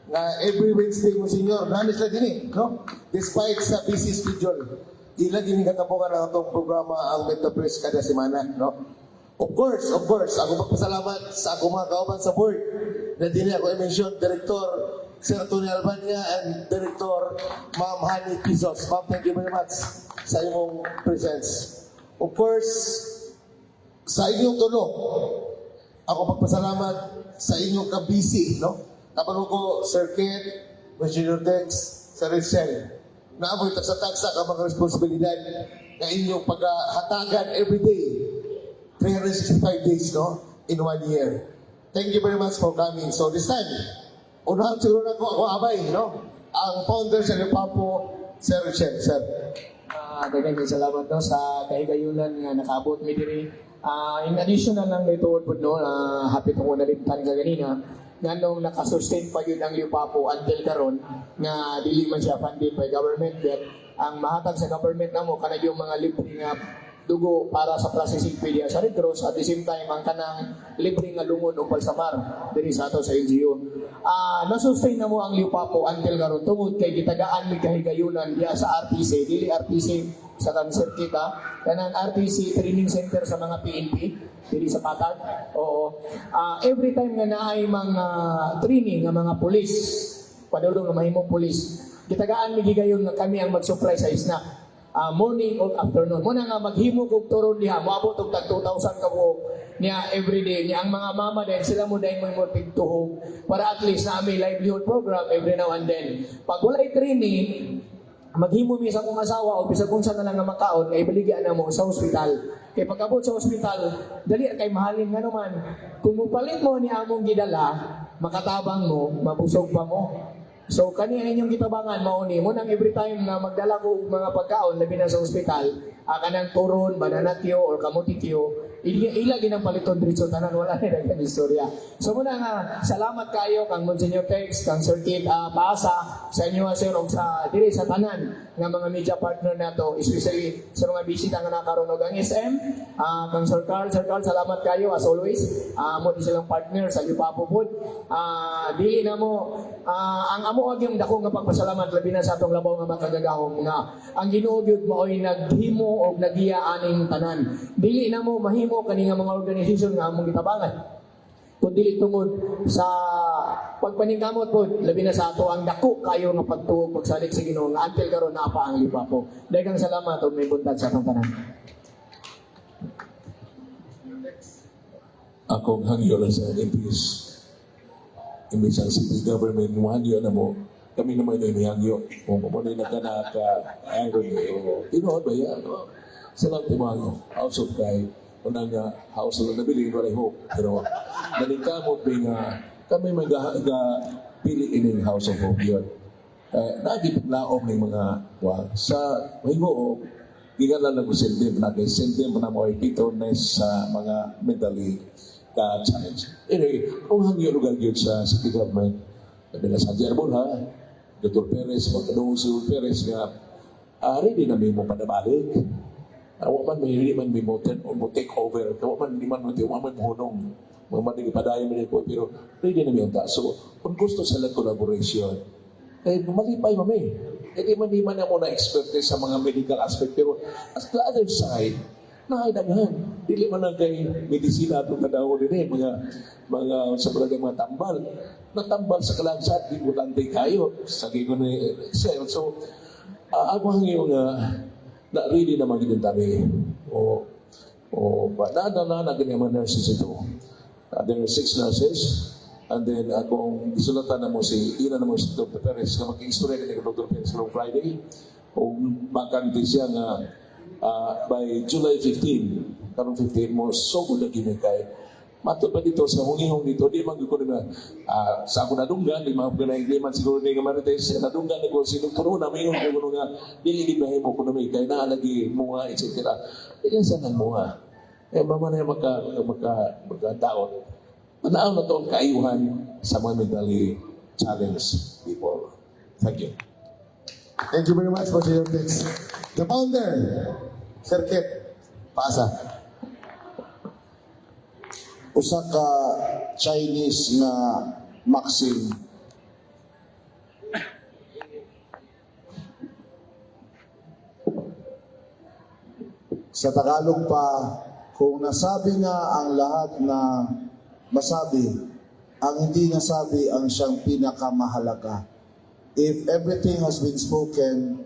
na every Wednesday mo, senyor, namin sila din eh, no? Despite sa busy schedule, ila gini katampukan ang atong programa, ang Meta Press, kada semana, no? Of course, ako magpasalamat sa akong mga kauban sa board na din ako i-mention, Director Sir Tony Albania and Director Ma'am Honey Pizos. Ma'am, thank you very much sa imong presence. Of course, sa inyong tulo, ako magpasalamat sa inyong kabisi, no? Kabalo ko, Sir Ken, Monsignor Dex, Sir Richel, naamoy tagsa-tagsa ka mga responsibilidad na inyong paghatagan every day. 365 days, no? In one year. Thank you very much for coming. So this time, unahan siguro na ko ako abay, no? Ang founder sa Lipapo, Sir Richel. Sir. Daghan kay salamat, no, sa kahigayunan nga nakaabot mi diri. In addition na lang dito pod, no, happy ko nalimtan ka ganina nganong nakasustain pa yun ang Lipapo until karon nga dili man siya funded by government, but ang mahatag sa government namo kana yung mga libre nga dugo para sa processing fee diha sa Red Cross, at the same time ang kanang libre nga lungon o balsamar diri sa ato sa LGU. Na-sustain na mo ang Lipapo until karon tungod kay gitagaan mi kahigayunan diha sa RTC, dili RTC sa cancer kita, kanang RTC training center sa mga PNP diri sa Patag. Oo. Every time nga naay mga training nga mga pulis, padulong nga mahimong pulis, gitagaan mi gigayon nga kami ang mag-supply sa snack morning or afternoon. Muna nga maghimo kog turon diha, moabot og tag 2,000 ka buok niya every day. Niya ang mga mama din, sila mo dahil mo tigtuhog para at least na may livelihood program every now and then. Pag walay training, maghimo mi sa akong asawa o bisag unsa na lang nga makaon ay baligya na mo sa ospital. Kay pagkabot sa ospital, dali kay mahalin nga naman. Kung mupalit mo ni among gidala, makatabang mo, mabusog pa mo. So kani ang inyong gitabangan mao ni mo nang every time na magdala ko og mga pagkaon labi na sa ospital, kanang turon, banana Q or kamote Q, ila, ila ginang paliton diretso tanan, wala na daghan istorya. So muna nga salamat kayo kang Monsignor Tex, kang Sir Kit, paasa sa inyo sir og sa diri sa tanan nga mga media partner nato, especially sa mga bisita nga nakaroon og ang SM, kang Sir Carl, Sir Carl, salamat kayo as always. Mo di silang partner sa Lipapo pod. Dili na mo ang Amo ang yung dako nga pagpasalamat, labi na sa atong labaw nga makagagahom, nga ang Ginoo gyud maoy naghimo og nagiya aning tanan. Dili na mo mahimo kani nga mga organisasyon nga among gitabangan kung dili tungod sa pagpaningkamot po, labi na sa ato ang dako kayo nga pagtuo, pagsalig sa Ginoo nga until karon naa pa ang Lipapo. Daghang salamat ug may buntag sa atong tanan. Akong hangyo lang sa MPs, imbis ang city government mohangyo na mo, kami naman ay mihangyo kung mo na nagka irony o tinuod ba yan, no? Silang timangyo House of Kay unang nga house lang nabili, but I hope, pero naningkamot ba nga kami may ga pili ining House of Hope yun eh, nagipaglaom ng mga wa sa Hingo gikan lang ko send na kay send na mo ay bitterness sa mga mentally ka challenge. Anyway, kung hangyo lugar yun sa city government, sabi na sa Jerbol ha, Dr. Perez, magkadungog si Dr. Perez nga, ready na may mo padabalik. Wa man may hindi man may mo, mo take over, wa man di man mo wa man mo hunong. Mga man padayon man ko, pero ready na may unta. So, kung gusto sila collaboration, eh, malipay mami. Eh, di man ako na expertise sa mga medical aspect, pero as the other side, naay daghan. Dili man lang kay medisina atong kadawon din eh, mga sa mga mga tambal. Natambal sa kalagsat, di importante kayo. Sa ko ni Excel. So, ako ang iyong na really naman gid kami. O ba na na na na ganyan mga nurses ito. There are six nurses. And then akong gisulatan na mo si ina na mo si Dr. Perez na mag-istorya kini kay Dr. Perez karong Friday. O bakante siya nga by July 15, karong 15 mo so good na gini kay matod pa dito sa hungihong dito di man gyud ko na sa ako nadunggan di man ko na di man siguro ni nga marites nadunggan ko si Dr. Una mingon ko nga dili gid mahimo kuno may kay naa lagi mga etc. Kaya sa nang mga eh mama na maka maka maka daot Tanaw na to ang kaayuhan sa mga mentally challenged people. Thank you. Thank you very much for your text. The founder, Sir Kit, paasa. Usa ka Chinese nga maxim. Sa Tagalog pa, kung nasabi na ang lahat na masabi, ang hindi nasabi ang siyang pinakamahalaga. If everything has been spoken,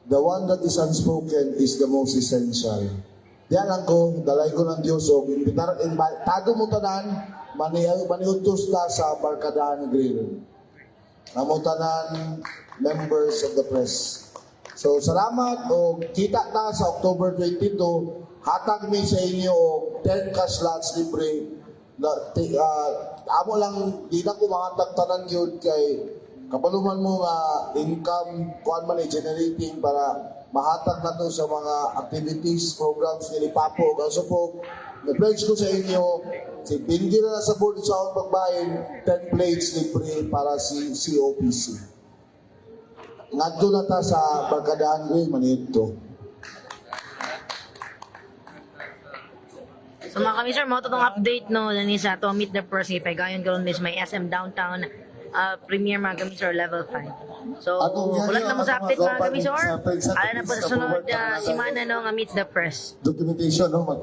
the one that is unspoken is the most essential. Diyan lang ko, dalay ko ng Diyos, o imbitar, tago mo tanan, maniutos ta sa Barkadahan Grill. Namo tanan, members of the press. So salamat o kita ta sa October 22, hatag mi sa inyo og 10 ka slots libre. Na, amo lang di na ko mahatag tanan gyud kay kabaluman mo nga income kuan man eh, generating para mahatag na to sa mga activities, programs ni Papo ug Asupog. Na-pledge ko sa inyo, si Bindi na sa board sa akong pagbahin, 10 plates libre para si COPC. Ngadto na ta sa Barkadahan Grill, manito. So mga kami sir, mo tong update no dani sa ato Meet the Press gayon karon is may SM Downtown premiere mga kami sir, level 5. So Atong wala na mo sa atong update mga mga kami sir. sa Ala na po sa sunod simana no nga Meet the Press. Documentation, no? Mag